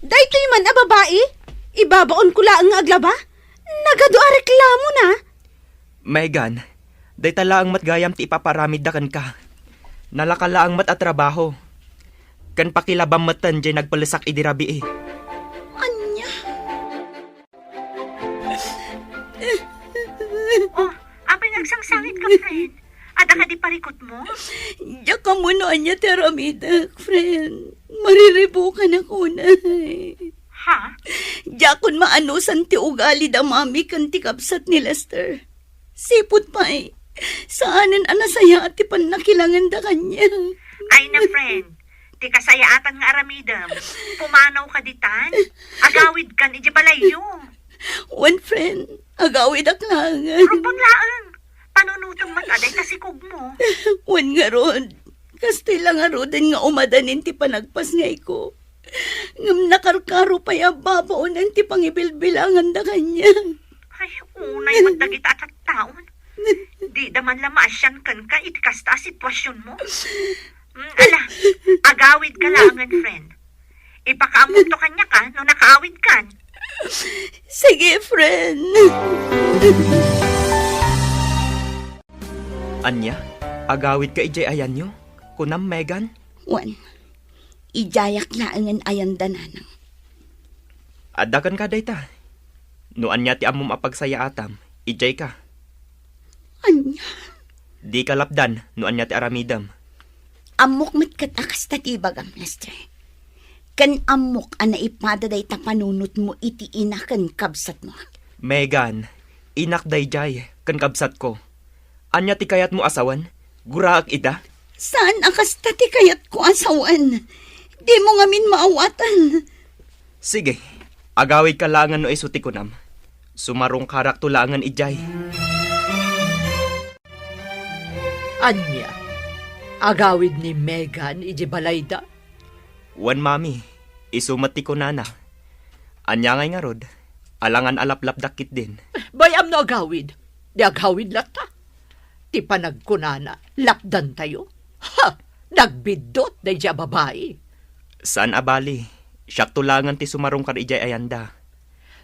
Daytoy man a babai? Ibabaonko laeng nga aglaba? Nagadu a reklamona. Megan, dayta laeng met gayam ti ipaparamidda kenka. Nalaka laeng met a trabaho. Ken pakilabam metten diay nagpellesak idi rabii. Ania? Oh, apay nga agsangsangit ka, friend? Adda kadi parikutmo? Diak ammo no ania ti aramidek, friend. Mariribukanak unay. Ha? Diakon maanusan ti ugali da Mami ken ti kabsat ni Lester. Sipud pay, saanen a nasayaat ti pannakilanganda kaniak. Ay na, friend. Ti kasayaatan nga aramidem, pumanawka ditan, agawidkan idiay balayyo. Wen, friend, agawidak laengen. Rumbeng laeng, panunotem met a dayta sikogmo. Wen ngarud, kastoy la ngaruden nga umadanin ti panagpasngayko. Ngem nakarkaro pay a babaonen ti pangibilbilanganda kaniak. Ay, unay met dagita a tattaon. Dida man la maasian kenka iti kasta a situasionmo. Mm, ala, agawidka laengen, friend. Ipakaammoto kaniak a no nakaawidkan. Sige, friend. Ania? Agawidka idiay ayanyo? Kunam, Megan? Wen, idiayak laengen ayanda, nanang. Adda kenka dayta. No ania ti ammom a pagsayaatam, idiayka. Ania? Dika lapdan no ania ti aramidem. Ammok met ket a kasta ti ibagam, Lester. Ken ammok a naipada dayta panunotmo iti ina ken kabsatmo. Megan, inak daydiay ken kabsatko. Ania ti kayatmo a sawen? Guraek ida? Saan a kasta ti kayatko a sawen. Dimo ngamin maawatan. Sige, agawidka laengen no isu ti kunam. Sumarungkarakto laengen idiay. Ania? Agawid ni Megan idiay balayda? Wen, Mami, isu met ti kunana. Ania ngay ngarud? Alangan a laplapdak ketdin. Bay-am no agawid. Di agawid latta. Ti panagkunana, lapdantayo. Ha! Nagbiddut daydiay a babai. Saan a bali, siakto laengen ti sumarungkar idiay ayanda.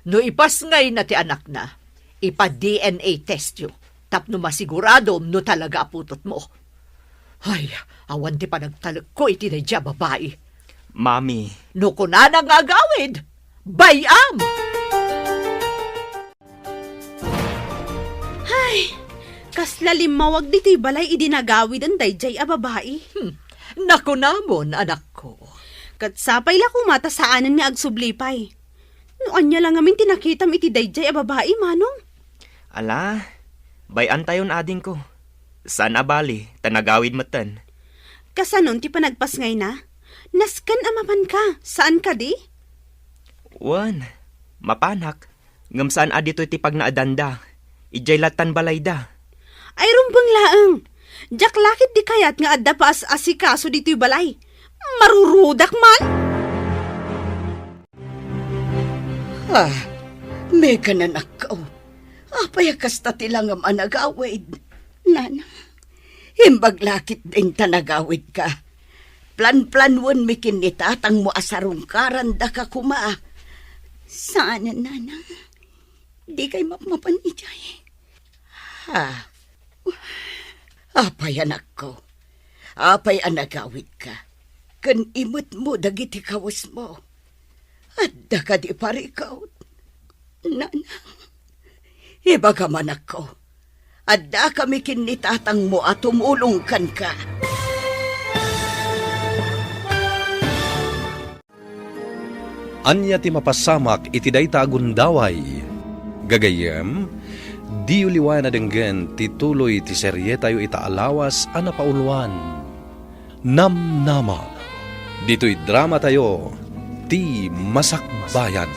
No ipasngayna ti anakna, ipa-D N A testyo tapno masiguradom no talaga a putotmo. Ay, awan ti panagtalekko iti daydiay a babai. Mami. No kunana nga agawid, bay-am! Ay, kasla limmawag ditoy balay idi nagawiden daydiay a babai. Hmm, nakunamon, anakko. Ket sapay la koma ta saanen nga agsubli pay. No ania la ngamin ti nakitam iti daydiay a babai, Manong? Ala, bay-antayon, adingko. Saan a bali, ta nagawid metten. Kasanon ti panagpasngayna? Nasken a mapanka, saan kadi? Wen, mapanak. Ngem saan a ditoy ti pagnaedanda. Idiay lattan balayda. Ay, rumbeng laeng. Diak la ketdi kayat nga adda paas-asikaso ditoy balay. Marurudak man. Ah, Megan, anakko. Apay a kasta ti langam a nagawid? Nana, imbag la ketdin ta nagawidka. Planplanuenmi ken ni tatangmo a sarungkarandaka koma. Saanen, Nana. Dikay mapmapan idiay. Ha? Apay, anakko? Apay a nagawidka? Ken imetmo dagiti kawesmo. Adda kadi parikut? Nanang, ibagam, anakko. Addakami ken ni tatangmo a tumulong kenka. Ania ti mapasamak iti dayta a gundaway? Gagayyem, diyo liwayan a denggen ti tuloy ti serietayo ita a lawas a napauloan, Namnama. Ditoy dramatayo, Ti Masakbayan.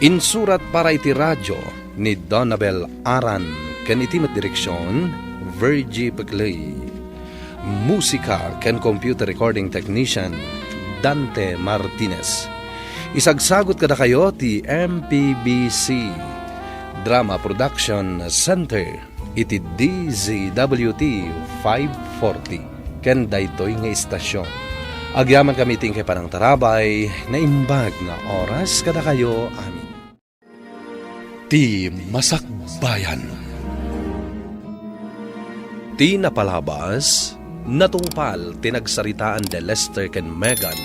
Insurat para iti radio ni Donabel Aran ken iti met direksion, Virgie Peclay. Musika ken computer recording technician, Dante Martinez. Isagsagut kadakayo ti M P B C Drama Production Center iti D Z W T five forty ken daytoy nga istasyon. Agyamankami iti inkay panangtarabay, naimbag nga oras kadakayo amin. Ti Masakbayan. Ti napalabas, natungpal ti nagsaritaan ni Lester ken Megan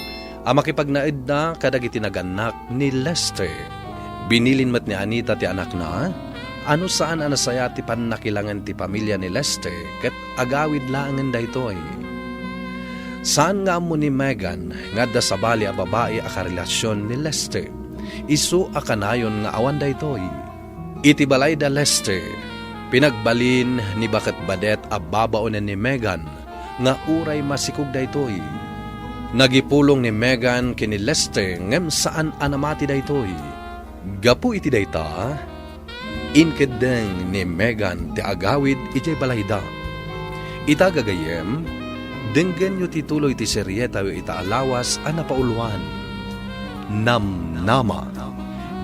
a makipagnaedda kadagiti nagannak ni Lester. Binilin met ni Anita ti anakna a no saan a nasayaat ti pannakilangen ti pamilia ni Lester ket agawid laengen daytoy. Saan nga ammo ni Megan nga adda sabali a babai a karelasion ni Lester. Isu a kanayon nga awan daytoy. Iti balay da Lester, pinagbalin ni Baket Badet a babaonen ni Megan nga uray masikog daytoy. Nagipulong ni Megan ken ni Lester ngem saan a namati daytoy. Gapu iti dayta, inkeddeng ni Megan ti agawid idiay balayda. Ita gagayyem, denggenyo ti tuloy ti serietayo ita a lawas a napauloan, Namnama.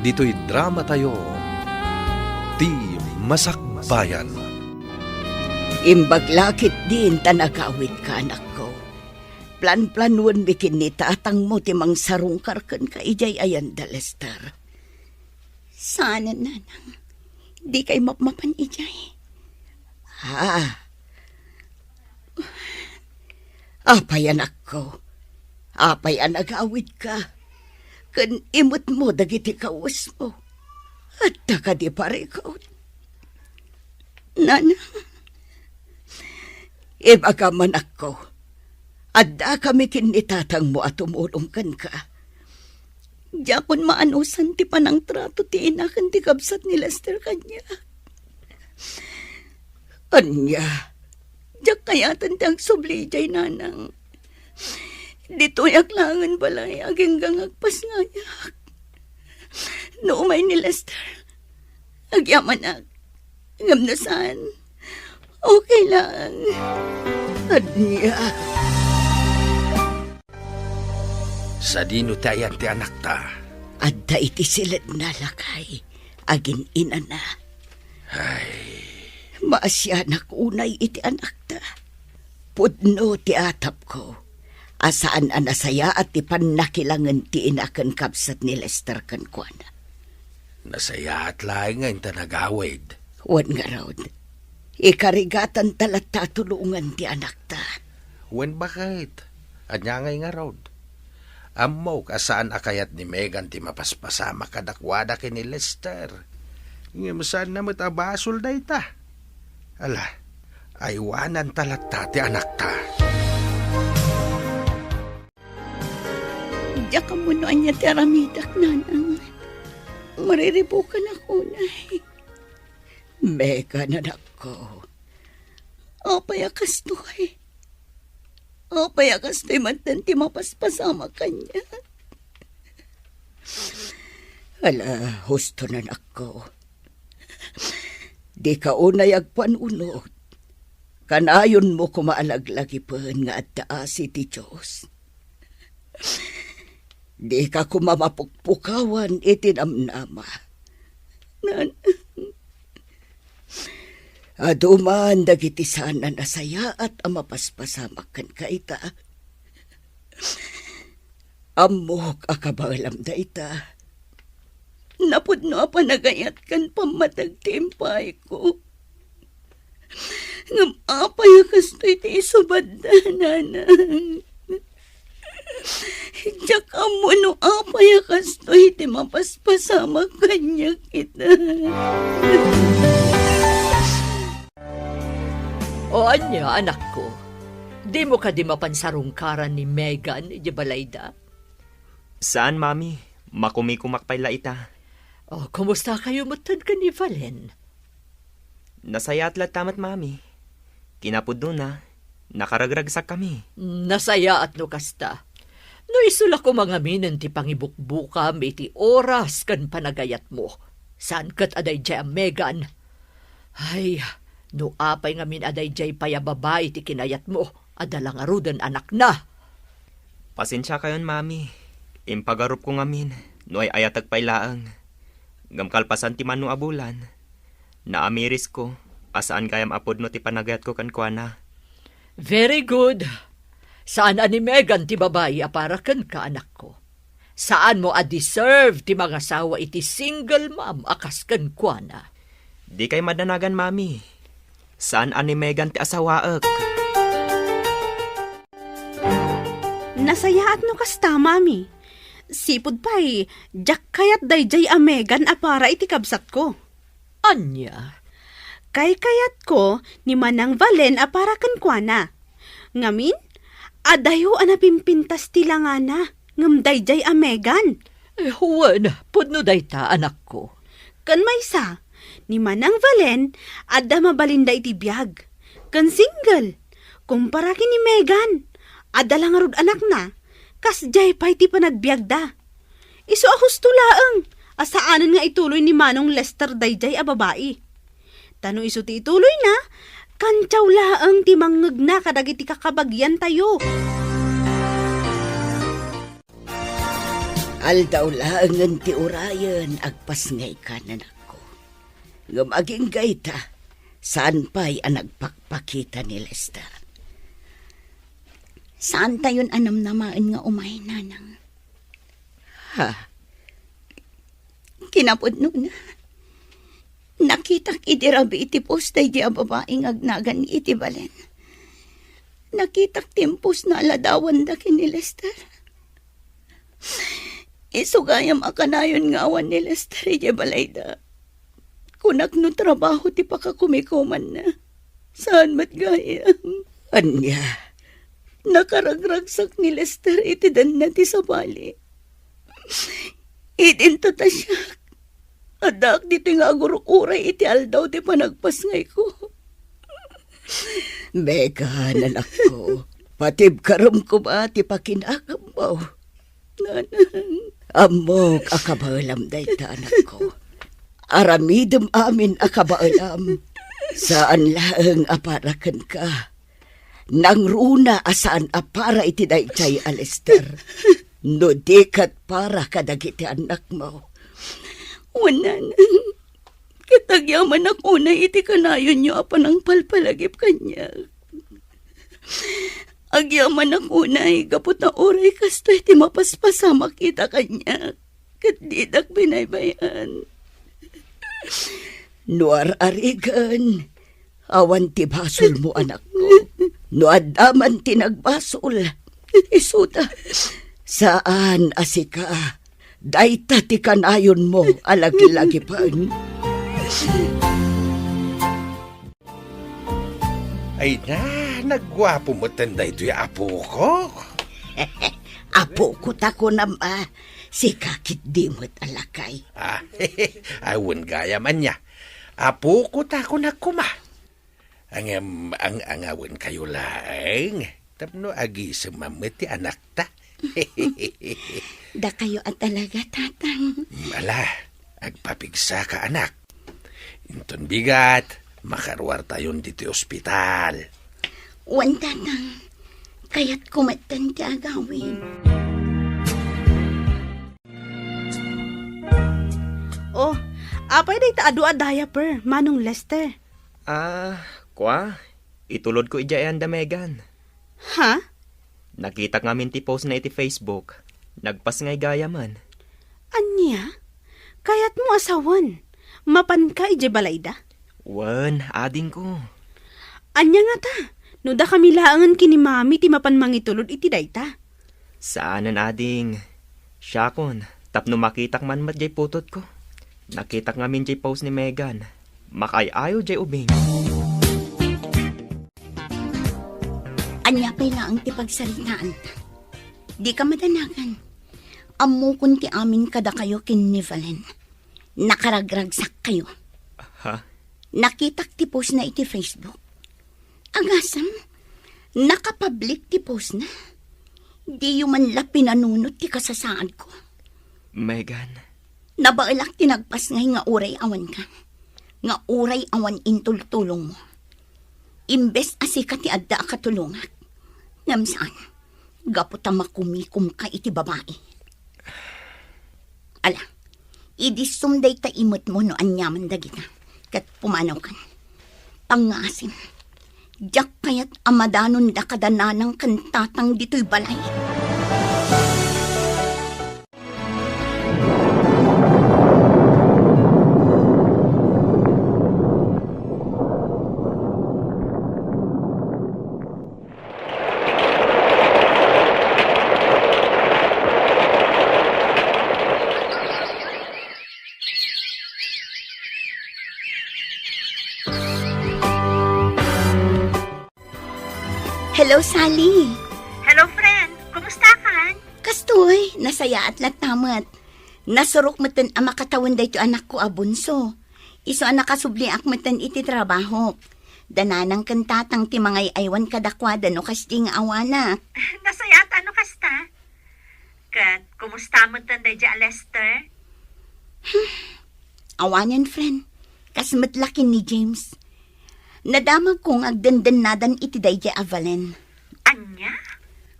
Ditoy dramatayo, Ti Masakbayan. Imbag la ketdin ta nagawidka, anakko. Planplanuenmi ken ni tatangmo ti mangsarungkar kenka idiay ayan da Lester. Saanen, Nanang. Dikay mapmapan idiay. Ha? Apay, anakko? Apay a nagawidka? Ken imetmo dagiti kawesmo. Adda kadi parikut? Nanang, ibagam, anakko, addakami ken ni tatangmo a tumulong kenka. Diakon maanusan ti panangtrato ti ina ken ti kabsat ni Lester kaniak. Ania? Diak kayaten ti agsubli idiay, Nanang. Ditoyak laengen balay agingga nga agpasngayak. No umay ni Lester, agyamanak. Ngem no saan, okay lang. Ania? Sadino ti ayan ti anakta? Adda iti siledna, lakay, agin-inana. Ay. Maasianak unay iti anakta. Pudno ti atapko a saan a nasayaat ti pannakilangen ti ina ken kabsat ni Lester kenkuana. Nasayaat laeng nga inta nagawid. Wen ngarud, ikarigatanta latta a tulongan ti anakta. Wen baket, ania ngay ngarud? Ammok a saan a kayat ni Megan ti mapaspasamak kadakuada ken ni Lester. Ngem saanna met a basol dayta. Ala, aywananta latta ti anakta. Diak ammo no ania ti aramidek, Nanang. Mariribukanak unay. Megan, anakko. Apay a kastoy? Apay a kastoy manen ti mapaspasamak kaniak? Ala, husto, anakko. Dika unay agpanunot. Kanayonmo koma a laglagipen nga adda asi ti Dios. Dika koma mapukpukawan iti namnama. Nanang, adu man dagiti saan a nasayaat a mapaspasamak kenka ita. Ammok a kabaelam dayta. Napudno a panagayat ken pammateg ti impayko. Ngem apay a kastoy ti isubadda, Nanang? Diak ammo no apay a kastoy ti mapaspasamak kaniak ita. O ania, anakko? Dimo kadi mapan sarungkaran ni Megan idiay balayda? Saan, Mami. Makumikumak pay la ita. O, kumusta kayo metten ken ni Valen? Nasayaat latta met, Mami. Kinapudnona, nakaragragsakkami. Nasayaat no kasta. No isu la koma ngaminen ti pangibukbukam iti oras ken panagayatmo, saan ket a daydiay a Megan. Ay, no apay ngamin a daydiay pay a babai ti kinayatmo, adda la ngaruden anakna. Pasensiakayon, Mami. Impagarupko ngamin no ay-ayatek pay laeng. Ngem kalpasan ti mano a bulan, naamirisko a saan gayam a pudno ti panagayatko kenkuana. Very good. Saan a ni Megan ti babai a para kenka, anakko. Saanmo a deserve ti mangasawa iti single mom a kas kenkuana. Dikay madanagan, Mami. Saan a ni Megan ti asawaek. Nasayaat no kasta, Mami. Sipud pay, diak kayat daydiay a Megan a para iti kabsatko. Ania? Kaykayatko ni Manang Valen a para kenkuana. Ngamin, adayo a napimpintas ti langana, ngem daydiay a Megan. Eh, wen, pudno dayta, anakko. Ken maysa, ni Manang Valen, adda mabalinda iti biag. Ken single, kumpara ken ni Megan, adda la ngarud anakna, kasdiay pay ti panagbiagda. Isu a husto laeng a saanen nga ituloy ni Manong Lester daydiay a babai. Ta no isu ti ituloyna, kantiaw laeng ti mangngegna kadagiti kakabagiantayo. Aldaw laengen ti urayen, agpasngayka, nanakko. Ngem agingga ita, saan pay a nagpakpakita ni Lester. Saantayon a namnamaen nga umay, Nanang. Ha? Kinapudnona, nakitak idi rabii iti post daydi a babai nga agnagan iti balen. Nakitak ti impostna a ladawanda ken ni Lester. Isu gayam a kanayon nga awan ni Lester idiay balayda. Kunak no trabaho ti pakakumikumanna. Saan met gayam. Ania? Nakaragragsak ni Lester iti danna ti sabali. Idinto ta siak, addaak ditoy nga agur-uray iti aldaw ti panagpasngayko. Megan, anakko, patibkarem koma ti pakinakammo. Nanang. Ammok a kabaelam dayta, anakko. Aramidem amin a kabaelam. Saan laeng a para kenka. Nangruna a saan a para iti daydiay a Lester. No di ket para kadagiti annakmo. Wen, Nanang. Ket agyamanak unay iti kanayonyo a panangpalpalagip kaniak. Agyamanak unay gapu ta uray kastoy ti mapaspasamak ita kaniak, ket didak binaybay-an. No ar-arigen, awan ti basolmo, anakko. No adda man ti nagbasol, isuda. Saan a sika. Dayta ti kanayonmo a lagilagipen. Ay na, nagguapo metten daytoy a apoko. Apoko ta kunam a, sika ketdi met a lakay. Ah, awan gayam ania. Apoko ta kunak koma. Ngem ang-angawenkayo laeng tapno agisem met ti anakta. Dakayo a talaga, Tatang. Ala, agpapigsaka, anak. Inton bigat, makaruartayon ditoy ospital. Wen, Tatang, kayatko metten ti agawid. Oh, apay dayta adu a diaper, Manong Lester? Ah, kua, itulodko idiay anda, Megan. Ha? Nakitak ngamin ti post na iti Facebook. Nagpasngay gayamen. Ania? Kayatmo a sawen? Mapanka idiay balayda? Wen, adingko. Ania ngata? No dakami laengen ken ni Mami ti mapan mangitulod iti dayta? Saanen, ading. Siakon, tapno makitak man met diay putotko. Nakitak ngamin diay post ni Megan. Makaay-ayo diay ubing. Ania pay laeng ti pagsaritaanta? Dika madanagan. Ammokon ti amin kadakayo ken ni Valen. Nakaragragsakkayo. Ha? Nakitak ti post na iti Facebook. Agasem, nakapublic ti post na. Diyo man la pinanunot ti kasasaadko. Megan. Nabaelak ti nagpasngay nga uray awanka, nga uray awan intultulongmo. Imbes a sika ti adda a katulongak, ngem saan, gapu ta makumikomka iti babai. Ala, idissom dayta imetmo no aniaman dagita, ket pumanawkan. Pangngaasim, diak kayat a madanonda kada nanang ken tatang ditoy balay. Hello, Sally. Hello, friend. Kumusta kan? Kastoy, nasayaat latta met. Nasurok metten a makatawen daytoy anakko a bunso. Isu a nakasubliak metten iti trabahok. Da nanang ken tatang ti mangay-aywan kadakuada no kasdi nga awanak. Nasayaat a no kasta. Ket kumusta metten daydiay a Lester? Awanen, friend. Kas met la ken ni James. Nadamagko nga agdendennadan iti daydiay a Valen. Ania?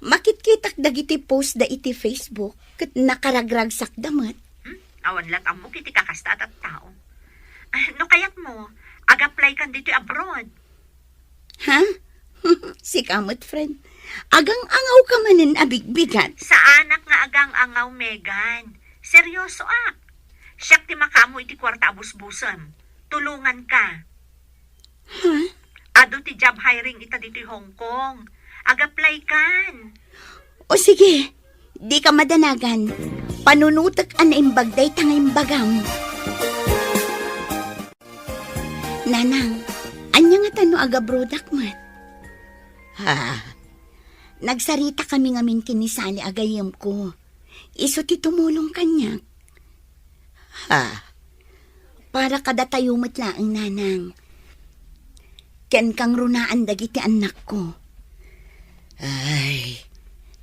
Makitkitak dagiti post da iti Facebook ket nakaragragsakda met. Hmm? Awan lat ammok iti kakasta a tattao. Ah, no kayatmo, ag-apply kan ditoy abroad. Ha? Sika met, friend. Agang-angawka manen a bigbigat. Saanak nga agang-angaw, Megan. Seryosoak. Siak ti makaammo iti kuarta a busbusem. Tulonganka. Ha? Adu ti job hiring ita ditoy Hong Kong. Ag-apply kan. O sige, dika madanagan. Panunotek a naimbag dayta nga imbagam. Nanang, ania ngata no agabrodak met? Ha? Nagsaritakami ngamin ken ni Sally a gayyemko. Isu ti tumulong kaniak. Ha? Para kadatayo met laeng, Nanang. Ken kangrunaan dagiti annakko. Ay,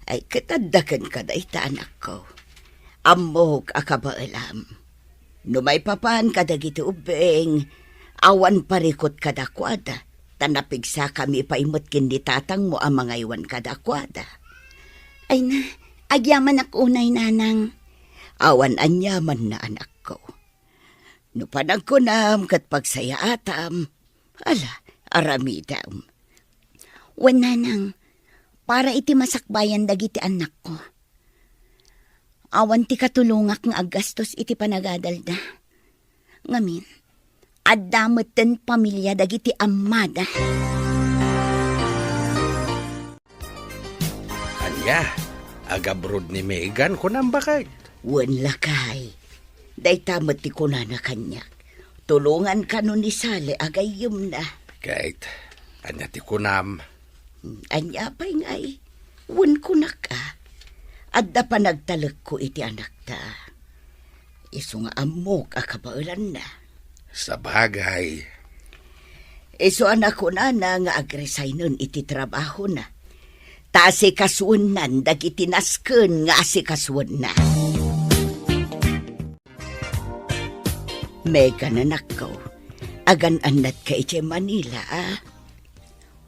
ay, ket adda kenka dayta, anakko. Ammok a kabaelam. No maipapan kadagiti ubbing, awan parikut kadakuada, ta napigsakami pay met ken ni tatangmo a mangaywan kadakuada. Ay na, agyamanak unay, Nanang. Awan aniamanna, anakko. No panagkunam ket pagsayaatam, ala, aramidem. Wen, Nanang, para iti masakbayan dagiti annakko. Awan ti katulongak nga aggastos iti panagadalda. Ngamin, adda metten pamilia dagiti ammada. Ania? Agabroad ni Megan, kunam, baket? Wen, lakay. Dayta met ti kunana kaniak. Tulongan kano ni Sally a gayyemna. Ket, ania ti kunam? Ania pay ngay? Wen, kunak a. Adda panagtalekko iti anakta. Isu nga ammok a kabaelanna. Sabagay. Isu a nakunana nga agresignen iti trabahona. Ta asikasuennan dagiti nasken nga asikasuenna. Megan, anakko, agan-annatka idiay Manila, a?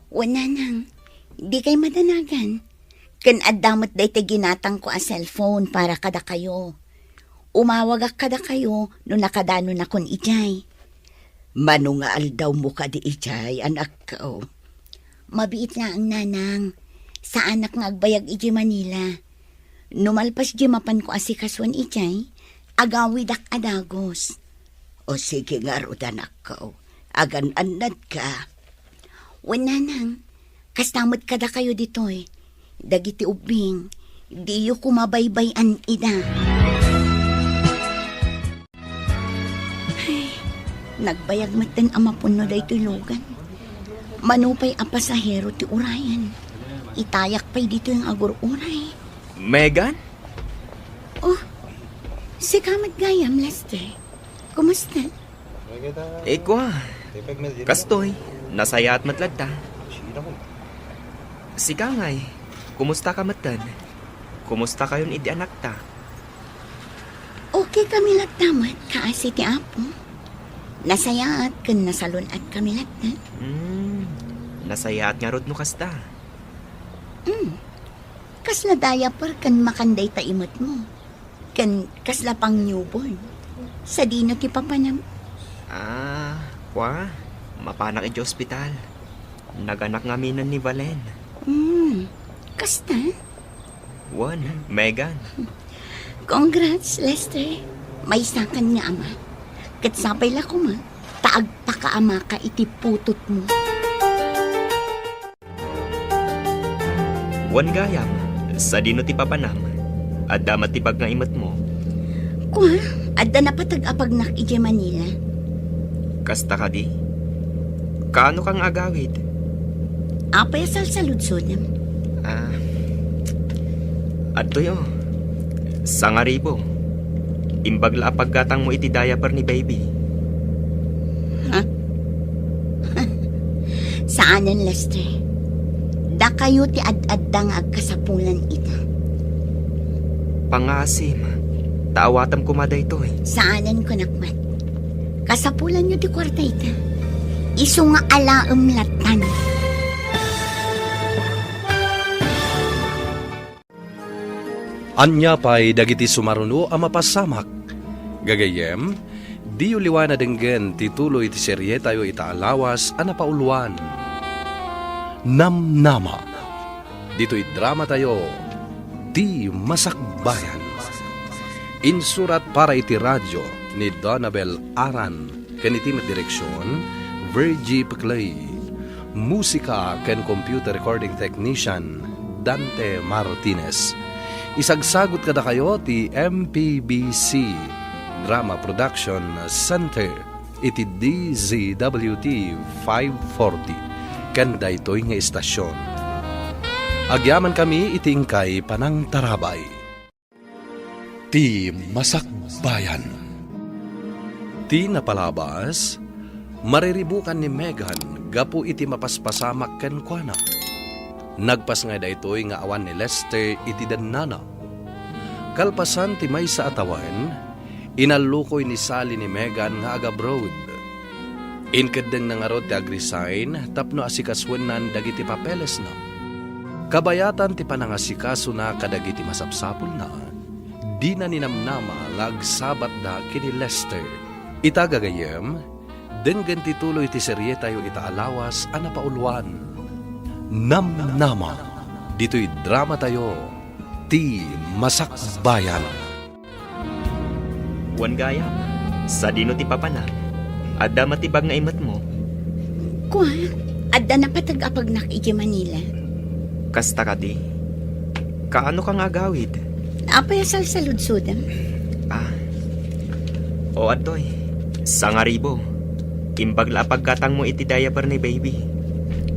Wen, Nanang, Dikay madanagan. Ken adda met daytoy ginatangko a cellphone para kadakayo. Umawagak kadakayo no nakadanonakon idiay. Mano nga aldawmo kadi idiay, anakko? Mabiit laeng, nanang. Saanak nga agbayag idiay Manila. No malpas di mapanko asikasuen idiay, agawidak a dagus. O sige ngarud, anakko. Agan-annadka. Wen, nanang, kasta met kadakayo ditoy. Dagiti ubbing, diyo koma baybay-an ida. Ay, nagbayag metten a mapunno daytoy lugan. Mano pay a pasahero ti urayen. Itayak pay ditoy nga agur-uray. Megan? Oh, sika met gayam, Lester. Kumusta? Ikwa. Kastoy, nasayaat met latta. Sika ngay, kumusta ka metten? Kumusta kayon idi anakta? Okay kami latta met, kaasi ti Apo. Nasayaat ken nasalun-at kami latta. Hmm, nasayaat ngarud no kasta. Hmm. Kasla diaper ken makan dayta imetmo. Ken kasla pang newborn. Sadino ti papanam? Ah, kwa, mapanak iti ospital. Naganak ngaminen ni Valen. Hmm, kasta? Wen, Megan. Congrats, Lester. Maysakan nga ama. Ket sapay la koma, ta agpakaamaka iti putotmo. Wen gayam, sadino ti papanam? Adda met ti pagngaimetmo? Kua, adda napateg a pagnak idiay Manila. Kasta kadi? Kaano ka nga agawid? Apay a salsaludsodem? Ah, adtoy, oh. Sangaribo. Imbag la a paggatangmo iti diaper ni baby. Ha? Saanen, Lester. Dakayo ti ad-adda nga agkasapulan ita. Pangaasim, ta awatam koma daytoy. Saanen, kunak met. Kasapulanyo ti kuarta ita. Isu nga alaem lattan. Ania pay dagiti sumaruno a mapasamak? Gagayyem, diyo liwan a denggen ti tuloy ti serietayo ita a lawas a napauloan, Namnama. Ditoy dramatayo, Ti Masakbayan. Insurat para iti radio ni Donabel Aran. Ken iti met direksion, Virgie Peclay. Musika ken computer recording technician, Dante Martinez. Isagsagut kadakayo ti M P B C Drama Production Center iti D Z W T five forty ken daytoy nga istasion. Agyamankami iti inkay panangtarabay. Ti Masakbayan. Ti napalabas, mariribukan ni Megan gapu iti mapaspasamak kenkuana. Nagpasngay daytoy nga awan ni Lester iti dennana. Kalpasan ti maysa a tawen, inallukoy ni Sally ni Megan nga agabroad. Inkeddengna ngarud ti agresign tapno asikasoennan dagiti papelesna. Kabayatan ti panangasikasona kadagiti masapsapulna, dina ninamnama nga agsabatda ken ni Lester. Ita gagayyem, denggen ti tuloy ti serietayo ita a lawas a napauloan, Namnama, ditoy dramatayo, Ti Masakbayan. Wen gayam, sadino ti papanam? Adda met ti pagngaimetmo? Kua, adda napateg a pagnak idiay Manila. Kasta kadi? Kaano ka nga agawid? Apay a salsaludsodem? Ah. O, adtoy. Sangaribo. Imbag la a paggatangmo iti diaper ni baby.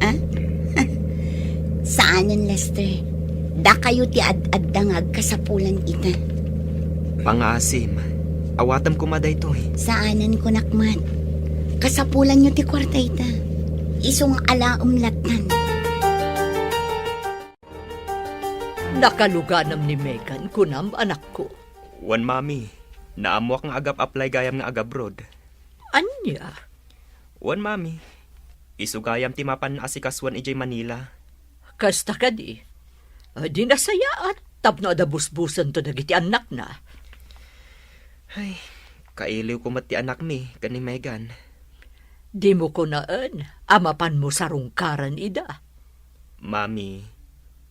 Ah? Saanen, Lester. Dakayo ti ad-adda nga agkasapulan ita. Pangaasim, awatem koma daytoy. Saanen, kunak met. Kasapulanyo ti kuarta ita. Isu nga alaem lattan. Nakaluganam ni Megan, kunam, anakko. Wen, Mami. Naammoak nga agap-apply gayam nga agabroad. Ania? Wen, Mami. Isu gayam ti mapan nga asikasoen idiay Manila. Kasta kadi, a, di nasayaat tapno adda busbusento dagiti annakna. Ay, kailiwko met ti anakmi ken ni Megan. Dimo kunaen a mapanmo sarungkaran ida. Mami,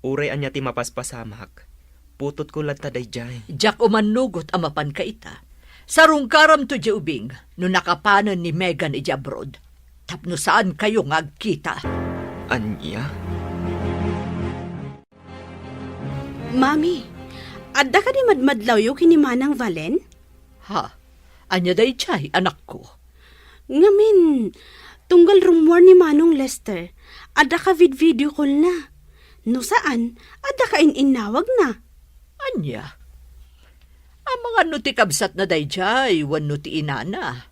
uray ania ti mapaspasamak, putotko latta daydiay. Diak umannugot a mapanka ita. Sarungkaramto idiay ubing no nakapanen ni Megan idiay abroad, tapno saankayo nga agkita. Ania? Mami, adda kadi madmadlawyo ken ni Manang Valen? Ha? Ania daydiay, anakko? Ngamin, tunggal rummuar ni Manong Lester, adda ka vid-video call na. No saan, adda ka in-innawag na. Ania? Amangan no ti kabsatna daydiay wenno ti inana?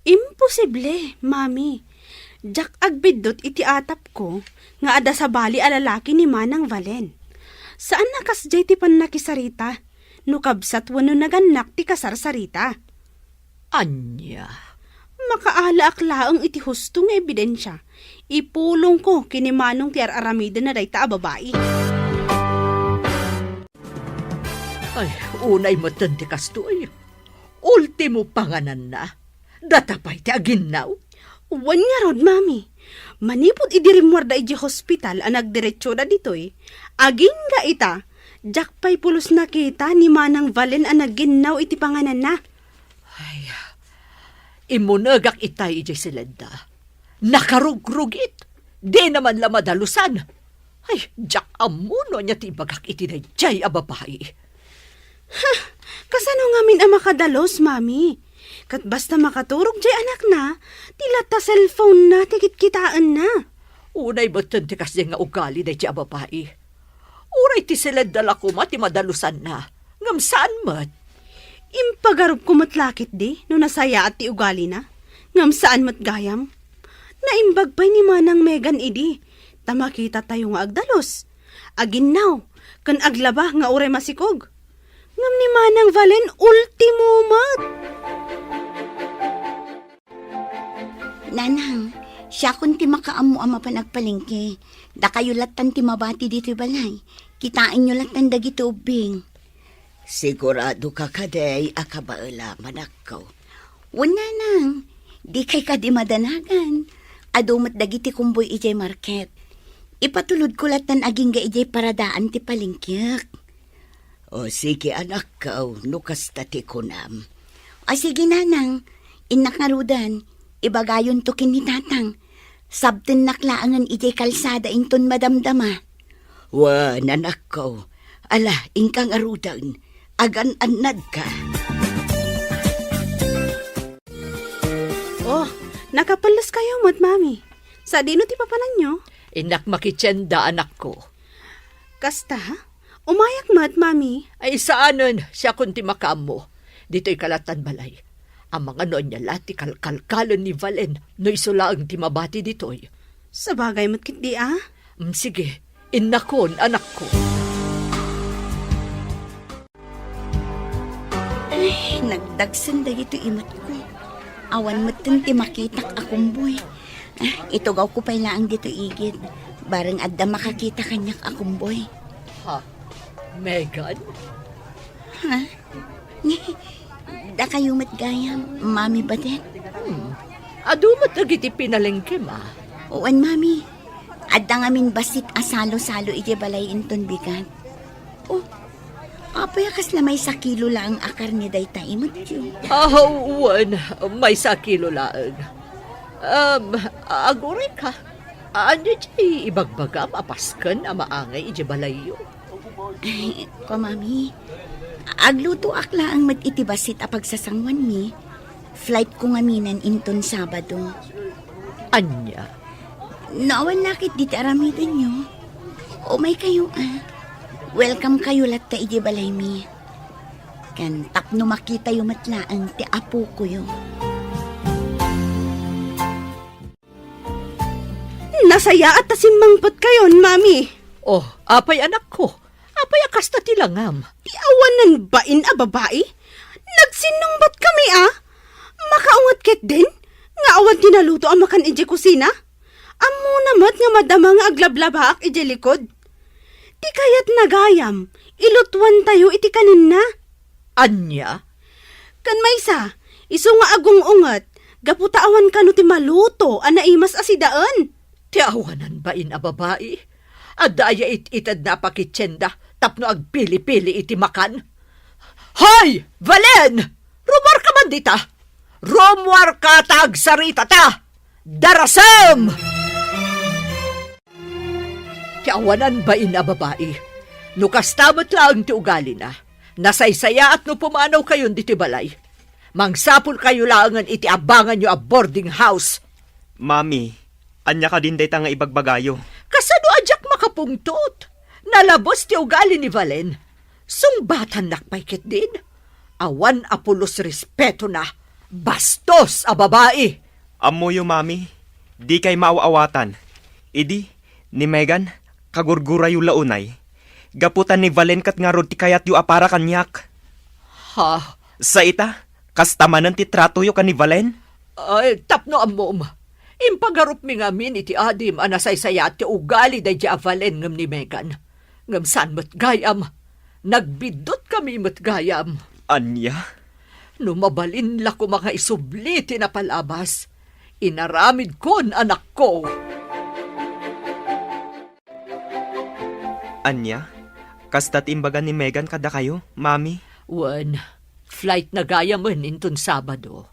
Imposible, Mami. Diak agbiddut iti atapko nga adda sabali a lalaki ni Manang Valen. Saan a kasdiay ti pannakisarita no kabsat wenno nagannak ti kasarsarita. Ania? Makaalaak laeng iti husto nga ebidensia. Ipulongko ken ni Manong ti ar-aramidenna dayta a babai. Ay, unay metten ti kastoy. Ultimo pangananna. Data pay ti aginnaw? Wen ngarud, Mami. Manipud idi rimmuarda idiay hospital a nagdiretsoda ditoy, agingga ita, diak pay pulos nakita ni Manang Valen a nagginnaw iti pangananna. Ay, immunegak itay idiay siledda. Nakarugrugit. Dina man la madalusan. Ay, diak ammo no ania ti ibagak iti daydiay a babai. Ha, kasano ngamin a makadalus, Mami? Ket basta makaturog diay anakna, ti latta cellphone-na ti kitkitaenna. Unay metten ti kasdiay nga ugali daydiay a babai. Uray ti siledda la koma ti madalusanna, ngem saan met. Impagarupko met la ketdi no nasayaat ti ugalina, ngem saan met gayam. Naimbag pay ni Manang Megan idi, ta makitatayo nga agdalus, aginnaw, ken aglaba nga uray masikog. Ngem ni Manang Valen, ultimo met. Nanang, siakon ti makaammo a mapan agpalengke. Dakayo lattan ti mabati ditoy balay. Kitaenyo lattan dagiti ubbing. Sigurado ka kadi a kabaelam, anakko? Wen, Nanang, dikay kadi madanagan. Adu met dagiti kumboy idiay market. Ipatulodko lattan agingga idiay paradaan ti palengkiek. O, sige, anakko, no kasta ti kunam. O, sige, Nanang. Innak ngaruden, ibagayonto ken ni Tatang. Sabtennak laengen idiay kalsada inton madamdama. Wen, anakko. Ala, inka ngaruden. Agan-annadka. Oh, nakapelleskayo met, Mami. Sadino ti papananyo? Innak makitienda, anakko. Kasta? Umayak met, Mami. Ay, saanen, siakon ti makaammo. Ditoy ka lattan balay. Amangan no ania la ti kalkalkalen ni Valen no isu laeng ti mabati ditoy. Sabagay met ketdi a. Mm, sige, innakon, anakko. Ay, nagdagsen dagitoy imetko. Awan metten ti makitak a kumboy. Ah, itugawko pay laeng ditoy igid. Bareng adda makakita kaniak a kumboy. Ha? Megan? Ha? Dakayo met gayam, Mami Badet? Hmm. Adu met dagiti pinalengkem a? Wen, Mami. Adda ngamin bassit a salo-salo idiay balay inton bigat. Oh, apay a kasla maysa kilo laeng a karne dayta imetyo? Ah, wen, maysa kilo laeng. Um, aguray ka. Ania ti ibagbagam a pasken a maangay idiay balayyo? Ay, ko, Mami, aglutoak laeng met iti bassit a pagsasanguanmi. Flight ko ngaminen inton Sabado. Ania? No awan la ketdi ti aramidenyo, umaykayo a. Welcome kayo latta idiay balaymi. Ken tapno makitayo met laeng ti apokoyo. Nasayaat ta simmangpetkayon, Mami. Oh, apay, anakko? Apay a kasta ti langam? Ti awanan bain a babai? Nagsinnungbat kami a. Makaunget ketdin nga awan ti naluto a makan idiay kusina? Ammo Una met nga madama nga aglablabaak idiay likod. Ti kayatna gayam, ilutuantayo iti kanenna. Ania? Ken maysa, isu nga agung-unget, gapu ta awan kano ti maluto a naimas a sidaen. Ti awanan bain a babai, adda aya it-itedna a pakitienda tapno agpili-pili iti makan? Hoy, Valen! Rumuarka man dita! Rumuarka ta agsaritata! Darasem! Ti awanan bain a babai, no kasta met laeng ti ugalina, nasaysayaat no pumanawkayon ditoy balay. Mangsapulkayo laengen iti abanganyo a boarding house. Mami, ania kadin dayta nga ibagbagayo? Kasano a diak makapungtot? Nalabes ti ugali ni Valen. Sungbatannak pay ketdin. Awan a pulos respetona. Bastos a babai! Ammoyo, Mami, dikay maaw-awatan. Idi, ni Megan, kagurgurayo la unay. Gapu ta ni Valen ket ngarud ti kayatyo a para kaniak. Ha? Sa ita, kasta manen ti tratoyo ken ni Valen? Ay, tapno ammom, impagarupmi ngamin iti adim a nasaysayaat ti ugali daydiay a Valen ngem ni Megan. Ngem saan met gayam. Nagbiddutkami met gayam. Ania? No mabalin la koma nga isubli ti napalabas, inaramidkon, anakko. Ania? Kasta ti imbaga ni Megan kadakayo, Mami? Wen, flight na gayamen inton Sabado.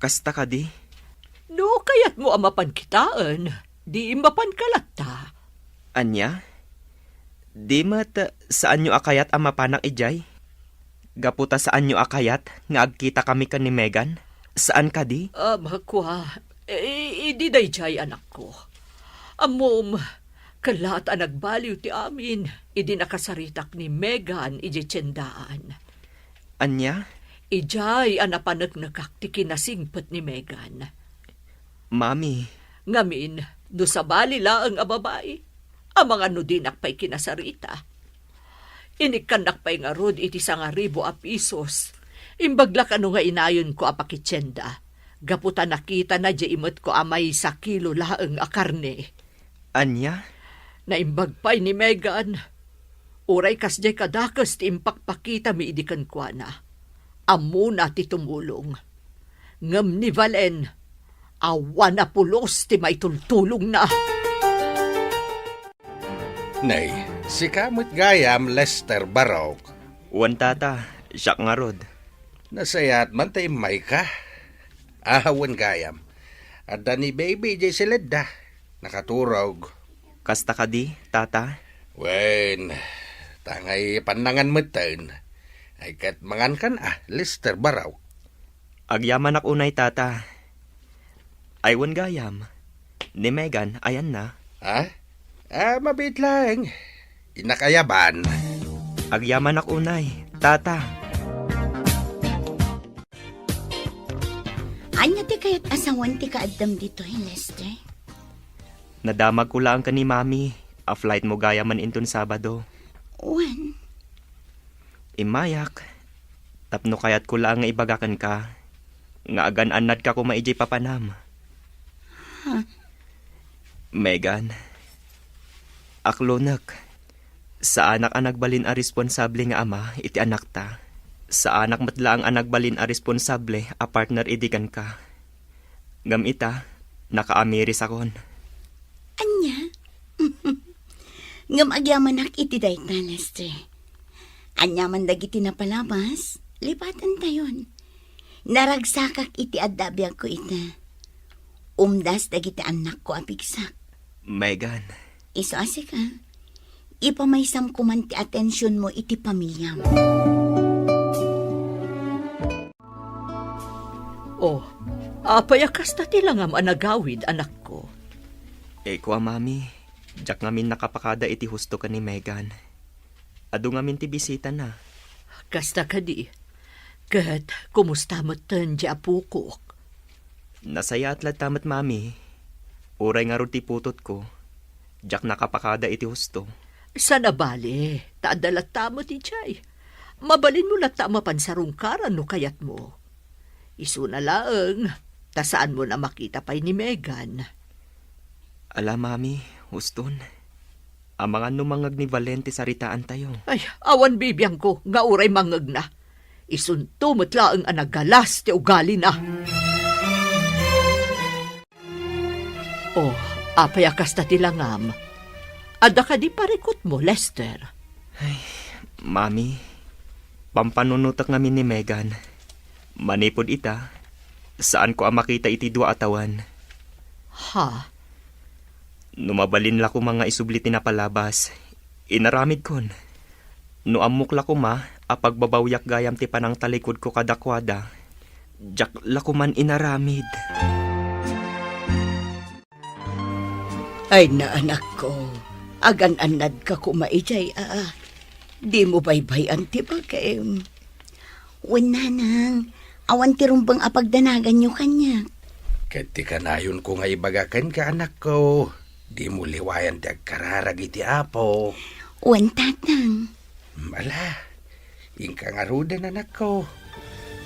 Kasta kadi? No kayatmo a mapan kitaen, di mapanka latta. Ania? Di met saanyo a kayat a mapanak idiay? Gapu ta saanyo a kayat nga agkitakami ken ni Megan? Saan kadi? Ah, makua, i-, idi daydiay, anakko. Ammom, kellaat a nagbaliw ti amin idi nakasaritak ni Megan idiay tiendaan. Ania? Idiay a napaneknekak ti kinasingpet ni Megan. Mami. Ngamin, no sabali laeng a babai, amangan no dinak pay kinasarita. Inikkannak pay ngarud iti sangaribu a pisos. Imbag la kano nga inayonko a pakitienda, gapu ta nakitana diay imetko a maysa kilo laeng a karne. Ania? Naimbag pay ni Megan. Uray kasdiay kadakes ti impakpakitami idi kenkuana, ammona ti tumulong. Ngem ni Valen, awan a pulos ti maitultulongna. Nay, sika met gayam, Lester Barok. Wen, Tata, siak ngarud. Nasayaat man ta immayka. Ahawen gayam. Adda ni baby idiay siledda. Nakaturog. Kasta kadi, Tata? Wen, tangay pannangan metten. Ay ket mangankan a, Lester Barok. Agyamanak unay, Tata. Ay wen gayam, ni Megan, ayanna? Ha? Ah, mabiit laeng. Innak ayaban. Agyamanak unay, Tata. Ania ti kayat a sawen ti kaaddam ditoy, Lester? Nadamagko laeng ken ni Mami a flightmo gayamen inton Sabado. Wen? Immayak, tapno kayatko laeng nga ibaga kenka nga agan-annadka koma idiay papanam. Ha? Megan, aklonek. Saanak a nagbalin a responsable nga ama iti anakta. Saanak met laeng a nagbalin a responsable a partner idi kenka. Ngem ita, nakaamirisakon. Ania? Ngem agyamanak iti dayta, Lester. Aniaman dagiti napalabas, lipatantayon. Naragsakak iti adda a biagko ita. Umdas dagiti annakko a pigsak. Megan. Isu a sika, ipamaysam koman ti atensionmo iti pamiliam. Oh, apay a kasta ti langam a nagawid, anakko? Eh, kua, Mami, diak ngamin nakapakada iti husto ken ni Megan. Adu ngamin ti bisitana. Kasta kadi. Ket kumusta metten ti apokok? Nasayaat latta met, Mami. Uray ngarud ti putotko, diak nakapakada iti husto. Saan a bale, ta adda latta met idiay. Mabalinmo latta a mapan sarungkaran no kayatmo. Isuna laeng, ta saanmon a makita pay ni Megan. Ala, Mami, uston. Amangan no mangngeg ni Valen ti saritaantayo. Ay, awan bibiangko nga uray mangngegna. Isunto met laeng a nagalas ti ugalina. Oh, apay a kasta ti langam? Adda kadi parikutmo, Lester? Ay, Mami, pampanunotek ngamin ni Megan. Manipud ita, saanko a makita iti dua a tawen. Ha? No mabalin la koma nga isubli ti napalabas, inaramidkon. No ammok la koma a pagbabawiak gayam ti panangtalikudko kadakuada, diak la koman inaramid. Ay na, anakko, agan-annadka koma idiay, a, a. Dimo baybay-an ti bagim. Wen, nanang, awan ti rumbeng a pagdanaganyo kaniak. Ket ti kanayonko nga ibaga kenka, anakko, dimo liwayan ti agkararag iti Apo. Wen, tatang. Ala, inka ngaruden, anakko.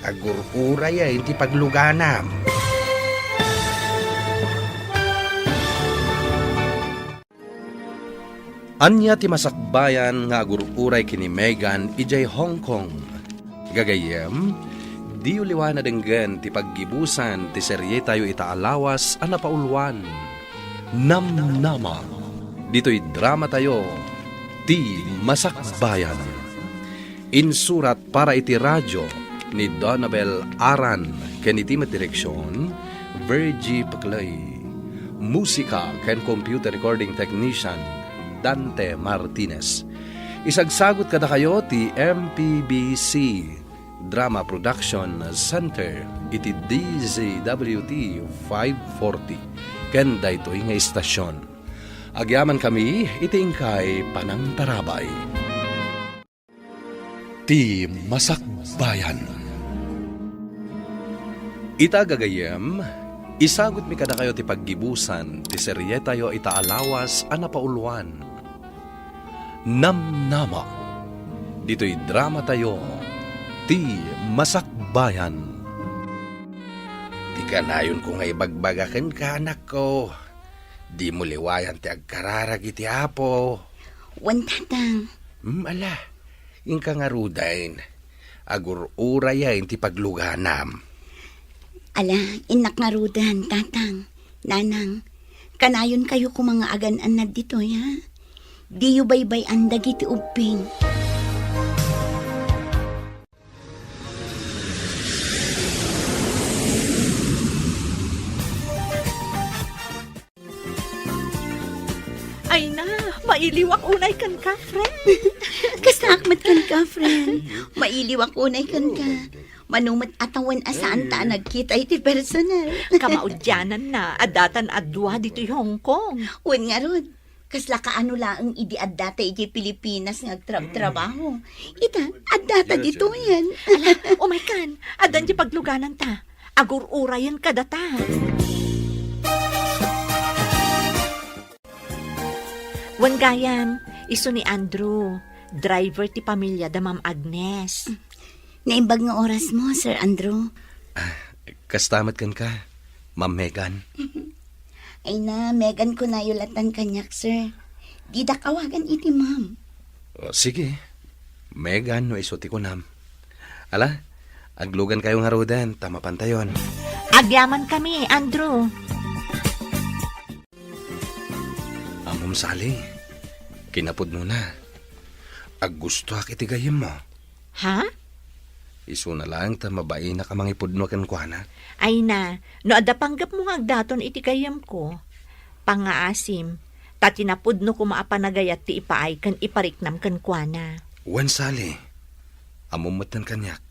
Agur-urayen ti pagluganam. Ania ti masakbayan nga agur-uray ken ni Megan idiay Hong Kong? Gagayyem, diyo liwayan a denggen ti paggibusan ti serietayo ita a lawas a napauluan, Namnama. Ditoy dramatayo, Ti Masakbayan. Insurat para iti radio ni Donabel Aran ken iti met direksion, Virgie Peclay. Musika ken computer recording technician, Dante Martinez. Isagsagut kadakayo ti M P B C Drama Production Center iti D Z W T five forty ken daytoy nga istasyon. Agyamankami iti inkay panangtarabay. Ti Masakbayan. Ita gagayyem, isagutmi kadakayo ti paggibusan ti serietayo ita a lawas a napauluan, Namnama. Ditoy dramatayo, Ti Masakbayan. Ti kanayonko nga ibagbaga kenka, anakko, dimo liwayan ti agkararag iti Apo. Wen, tatang. Hmm, ala, inka ngaruden. Agur-urayen ti pagluganam. Ala, innak ngaruden, tatang, nanang. Kanayonkayo koma nga agan-annad ditoy, ha? Diyo baybay-an dagiti ubbing. Ay na, mailiwak unay kenka, friend. Kastaak met kenka, friend. Mailiwak unay kenka. Mano met a tawen a saanta a nagkita iti personal. Kamaudiananna, addatan a dua ditoy Hong Kong. Wen ngarud, kasla kaano laeng idi addata idiay Pilipinas nga agtrabtrabaho. Ita, addata ditoyen. Ala, umaykan. Addan diay paglugananta. Agur-urayen kadata. Wen gayam, isu ni Andrew, driver ti pamilya da Ma'am Agnes. Naimbag nga orasmo, Sir Andrew. Ah, kasta met kenka, Ma'am Megan. Ay na, Megan kunayo latan kaniak, sir. Didak awagan iti ma'am. O, sige. Megan no isu ti kunam. Ala, aglugankayo ngaruden ta mapantayon. Agyamankami, Andrew. Ammom, Sally, kinapudnona. Aggustoak iti gayyemmo. Ha? Isuna laeng ta mabainak a mangipudno kenkuana. Ay na, no adda panggepmo nga agdaton iti gayyemko, pangngaasim, ta ti napudno koma a panagayat ti ipaay ken ipariknam kenkuana. Wen, Sally, ammom metten kaniak.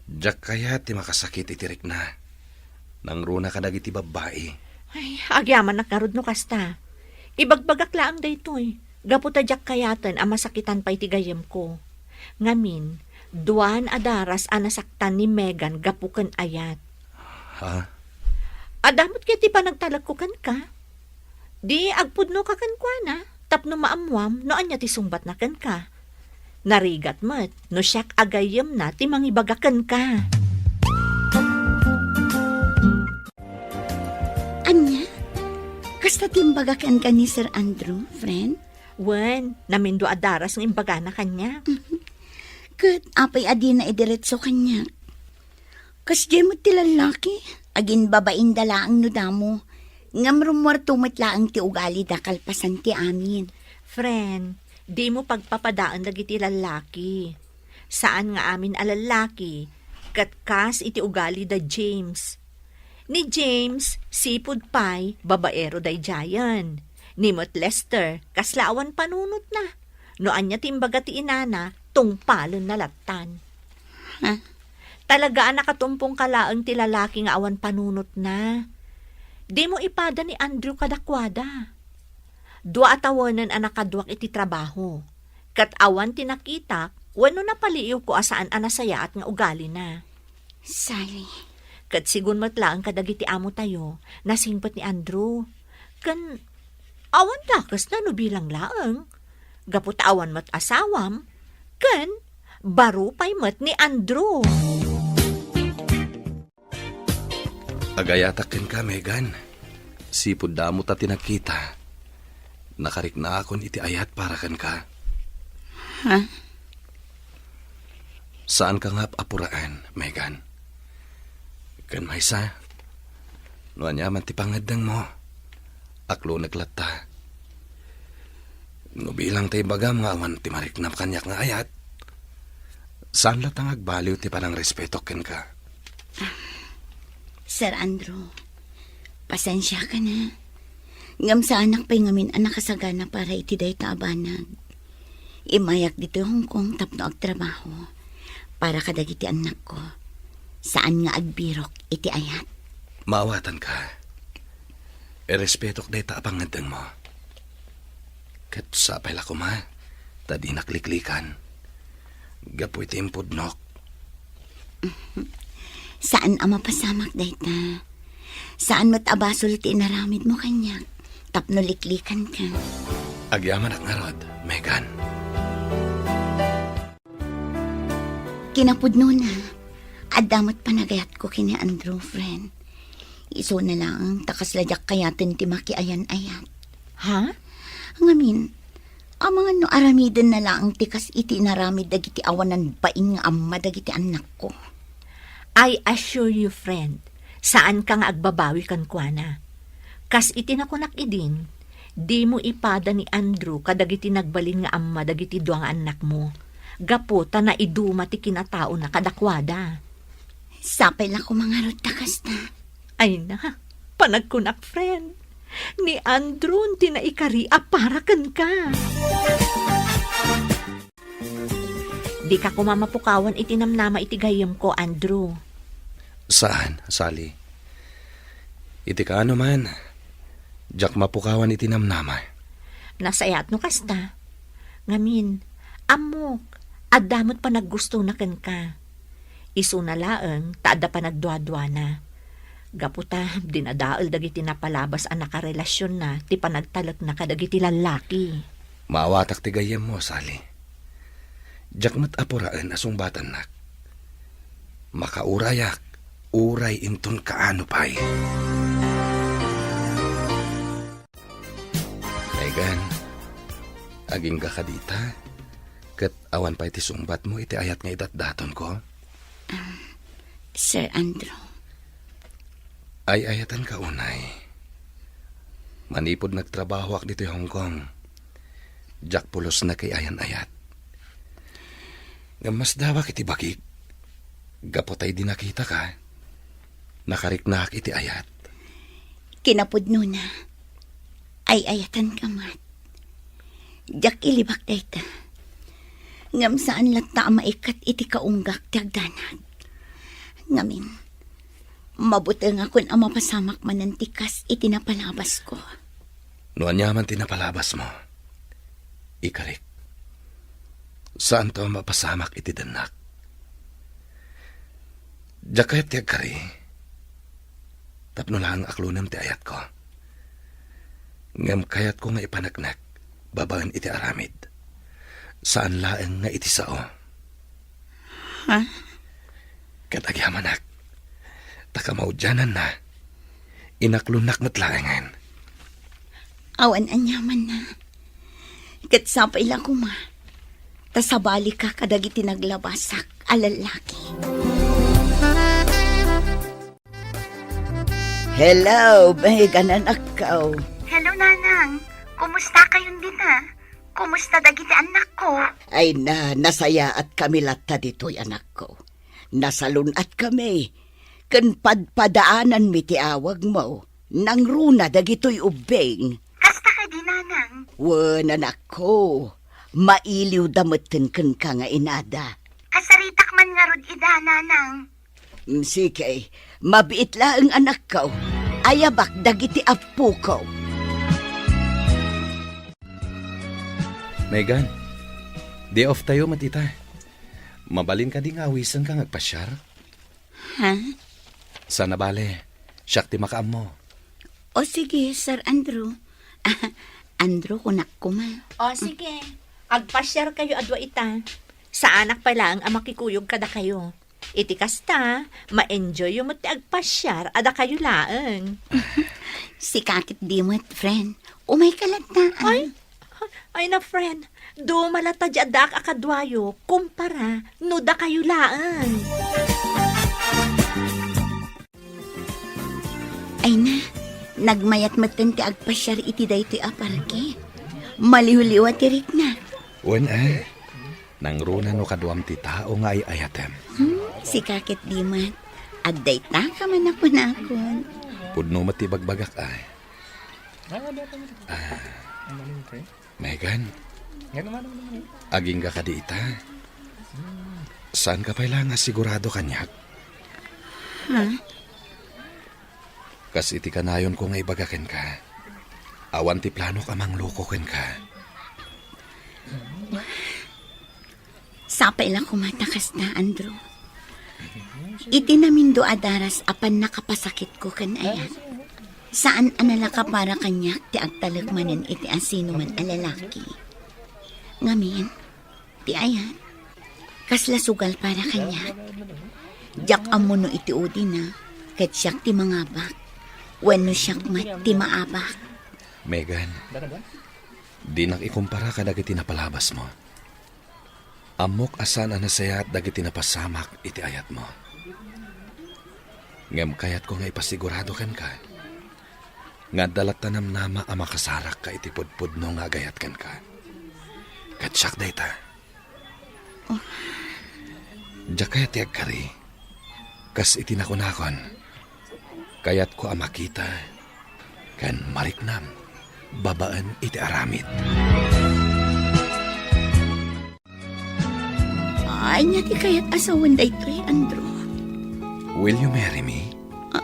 Diak kayat ti makasakit iti rikna. Nangruna kadagiti babbai. Ay, agyamanak ngarud no kasta. Ibagbagak laeng daytoy, gapu ta diak kayaten a masakitan pay ti gayyemko. Ngamin, duan a daras a nasaktan ni Megan gapu ken ayat. Ha? Adda met ket ti panagtalekko kenka. Di agpudnoka kenkuana tapno maammuam no ania ti sungbatna kenka. Narigat met no siak a gayyemna ti mangibaga kenka. Ania? Kasta Ti imbaga kenka ni Sir Andrew, friend? Wen, namindua a daras nga imbagana kaniak. Ket apay a dina idiretso kaniak? Kasdiay met ti lallaki, aginbabainda laeng no damo, ngem rummuarto met laeng ti ugalida kalpasan ti amin. Friend, dimo pagpapadaen dagiti lallaki. Saan nga amin a lallaki, ket kas iti ugali da James. Ni James, sipud pay, babaero daydiayen. Ni met Lester, kasla awan panunotna. No ania ti imbaga ti inana, tungpalenna lattan. Ha? Talaga a nakatumpong ka laeng ti lalaki nga awan panunotna. Dimo ipada ni Andrew kadakuada. Dua a tawenen a nakaduak iti trabaho, ket awan ti nakitak wenno napaliiwko a saan a nasayaat nga ugalina. Sally. Ket sigun met laeng kadagiti amotayo, nasingpet ni Andrew. Ken awan dakesna no bilang laeng, gapu ta awan met asawam, ken baro pay met ni Andrew. Agayatak kenka, Megan. Sipud damo ta ti nagkita. Nakariknaakon iti ayat para kenka. Ha? Saanka nga ap-apuraen, Megan. Ken maysa, no aniaman ti pangngeddengmo, aklonek latta. No bilang ta ibagam nga awan ti mariknam kaniak nga ayat, saan latta nga agbaliw ti panangrespetok kenka. Sir Andrew, pasensiakan a. Ngem saanak pay ngamin a nakasagana para iti dayta a banag. Immayak ditoy Hong Kong tapno agtrabaho para kadagiti annakko. Saan nga agbirok iti ayat. Maawatanka. Irespetok dayta a pangngeddengmo. Ket sapay la koma, ta dinak liklikan. Gapu iti impudnok. Saan a mapasamak dayta. Saan met a basol ti inaramidmo kaniak tapno liklikanka. Agyamanak ngarud, Megan. Kinapudnona, adda met panagayatko ken ni Andrew, friend. Isuna laeng ta kasla diak kayaten ti makiayan-ayat. Ha? Ngamin, amangan no aramidenna laeng ti kas iti inaramid dagiti awanan bain nga amma dagiti annakko. I assure you, friend, saanka nga agbabawi kenkuana. Kas iti nakunak idin, dimo ipada ni Andrew kadagiti nagbalin nga amma dagiti dua nga annakmo, gapu ta naiduma ti kinataona kadakuada. Sapay la koma ngarud ta kasta. Ay na, panagkunak, friend. Ni Andrew ti naikari a para kenka. Dika koma mapukawan iti namnama iti gayyemko, Andrew. Saan, Sally. Iti kaano man, diak mapukawan iti namnama. Nasayaat no kasta. Ngamin, ammok, adda met panaggustona kenka. Isuna laeng ta adda panagduaduana. Gapu ta dinadael dagiti napalabas a nakarelasionna ti panagtalekna kadagiti lallaki. Maawatak ti gayyemmo, Sally. Diak met apuraen a sungbatannak. Makaurayak, uray inton kaano pay. Megan, agingga ka dita, ket awan pay ti sungbatmo iti ayat nga idatdatonko? Sir Andrew. Ay-ayatanka unay. Manipud nagtrabahoak ditoy Hong Kong, diak pulos nakaayan-ayat. Ngem masdawak iti bagik, gapu tay di nakitaka, nakariknaak iti ayat. Kinapudnona, ay-ayatanka met. Diak ilibak dayta. Ngem saan latta a maikkat iti kaunggak ti agdanag. Ngamin, mabutengakon a mapasamak manen ti kas iti napalabasko. No aniaman ti napalabasmo, ikarik. Saanto a mapasamak iti dennak. Diak kayat ti agkari. Tapno laeng aklonem ti ayatko. Ngem kayatko nga ipaneknek babaen iti aramid. Saan laeng nga iti sao. Ha? Ket agyamanak, ta kamaudiananna, inaklonnak met laengen. Awan aniamanna. Ket sapay la koma, ta sabalika kadagiti naglabasak a lallaki. Hello, Megan, anakko. Hello, Nanang. Kumusta kayon dita? Kumusta dagiti annakko? Ay na, nasayaat kami latta ditoy, anakko. Nasalun-at kami. Ken padpadaananmi ti awagmo. Nangruna dagitoy ubbing. Kasta kadi, Nanang? Wen, anakko. Mailiwda metten kenka nga inada. Kasaritak man ngarud ida, Nanang. Mm, sige, mabiit laeng, anakko. Ayabak dagiti appoko. Megan, day off tayo met ita. Mabalin kadi nga awisenka nga agpasiar? Ha? Sana bale, siak ti makaammo. O sige, Sir Andrew. Andrew, kunak koma. O sige, agpasiar kayo a dua ita. Saanak pay laeng a makikuyog kadakayo. Iti kasta, ma-enjoyyo met ti agpasiar a dakayo laeng. Sika ket di met, friend. Umayka latta, ah. Ay, ay na, friend. Duma latta di addaak a kaduayo, kumpara no dakayo laeng. Ay na, nagmayat metten ti agpasiar iti daytoy a parke. Maliwliwa ti rikna. Wen, a. Nangruna no kaduam ti tao nga ay-ayatem. Hmm, sika ket di met. Adda ita ka man a kunakon. Pudno met ti ibagbagak, ay. Ah, Megan, agingga kadi ita? Saanka pay la nga sigurado kaniak? Ha? Kas iti kanayonko nga ibaga kenka, awan ti planok a mangloko kenka. Sapay la koma ta kasta, Andrew. Iti namindo a daras a pannakapasakitko ken ayat, saan a nalaka para kaniak ti agtalek manen iti asinoman a lalaki. Ngamin, ti ayat, kasla sugal para kaniak. Diak ammo no iti udina, ket siak ti mangabak, wenno siak met ti maabak. Megan, dinak ikumpara kadagiti napalabasmo. Ammok a saan a nasayaat dagiti napasamak iti ayatmo. Ngem kayatko nga ipasigurado kenka nga adda latta namnama a makasarakka iti pudpudno nga agayat kenka. Ket siak dayta. Oh. Diak kayat ti agkari. Kas iti nakunakon, kayatko a makita ken mariknam babaen iti aramid. Ania ti kayat a sawen daytoy, Andrew? Will you marry me? Ah,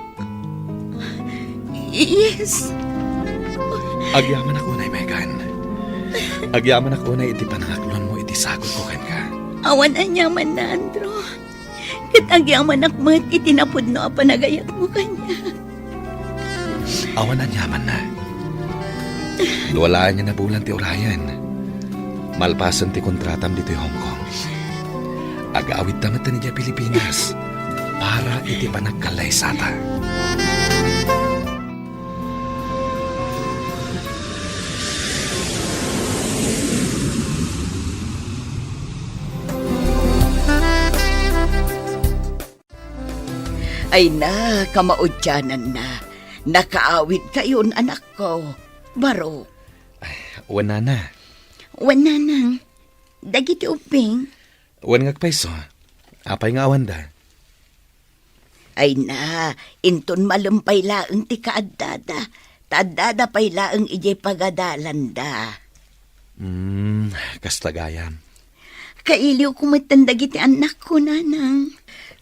yes. Agyamanak unay, Megan. Agyamanak unay iti panangaklonmo iti sagutko kenka. Awan aniamanna, Andrew. Ket agyamanak met iti napudno a panagayatmo kaniak. Awan aniamanna. Dua laeng a bulan ti urayen. Malpasen ti kontratam ditoy Hong Kong, agawidta met idiay Pilipinas para iti panagkallaysata. Ay na, kamaudiananna. Nakaawidkayon, anakko. Baro. Ay, wen, nana. Wen, nanang. Dagiti ubbing. Wen, ngagpayso. Apay nga awanda? Ay na, inton malem pay laeng ti kaaddada, ta addada pay laeng idiay pagadalanda. Hmm, kasta gayam. Kailiwko metten dagiti annakko, nanang.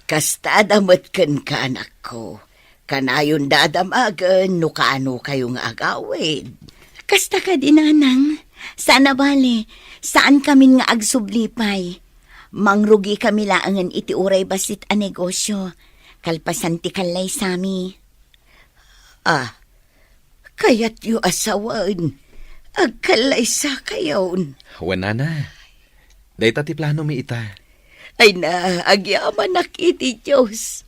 Kastada met kenka, anakko. Kanayon dadamagen no kaano kayo nga agawid. Kasta kadi, nanang. Sana bale, saan kamin nga agsubli pay. Mangrugi kami laengen iti uray bassit a negosyo, kalpasan ti kallaysami. Ah, kayatyo a sawen, agkallaysakayon. Wen, nana. Dayta ti planomi ita. Ay na, agyamanak iti Dios.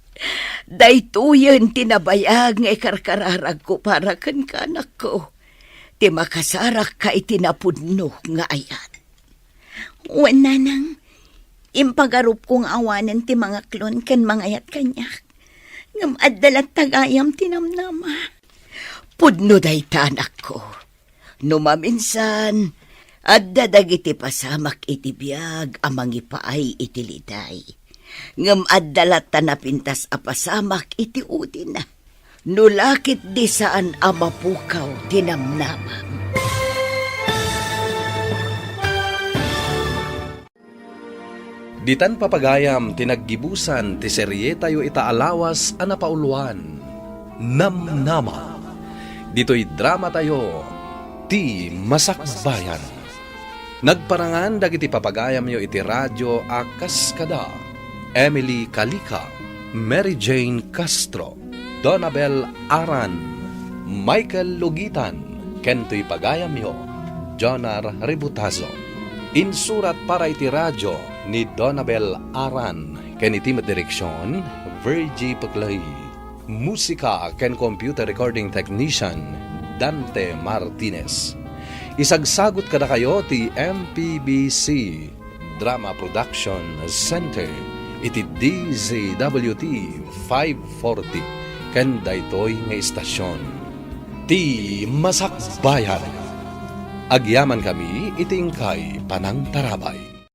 Daytoyen ti nabayag nga ikarkararagko para kenka, anakko. ti makasarakka iti napudno nga ayat. Wen, nanang, impagarupko nga awanen ti mangaklon ken mangayat kaniak, ngem adda latta gayam ti namnama. Pudno dayta, anakko. No maminsan, adda dagiti pasamak iti biag a mangipaay iti liday. Ngem adda latta napintas a pasamak iti udina. No la ketdi saan a mapukaw ti namnamam. Ditan, papagayam, ti naggibusan ti serietayo ita a lawas a napauluan, Namnama. Ditoy dramatayo, Ti Masakbayan. Nagparangan dagiti papagayamyo iti radio a kas kada Emily Calica, Mary Jane Castro, Donabel Aran, Michael Lugitan, ken toy pagayamyo, Jonar Ributazo. Insurat para iti radio ni Donabel Aran, ken iti met direksion, Virgie Peclay. Musika ken computer recording technician, Dante Martinez. Isagsagut kadakayo ti M P B C Drama Production Center iti D Z W T five forty ken daytoy nga istasion. Ti Masakbayan. Agyamankami iti inkay panangtarabay.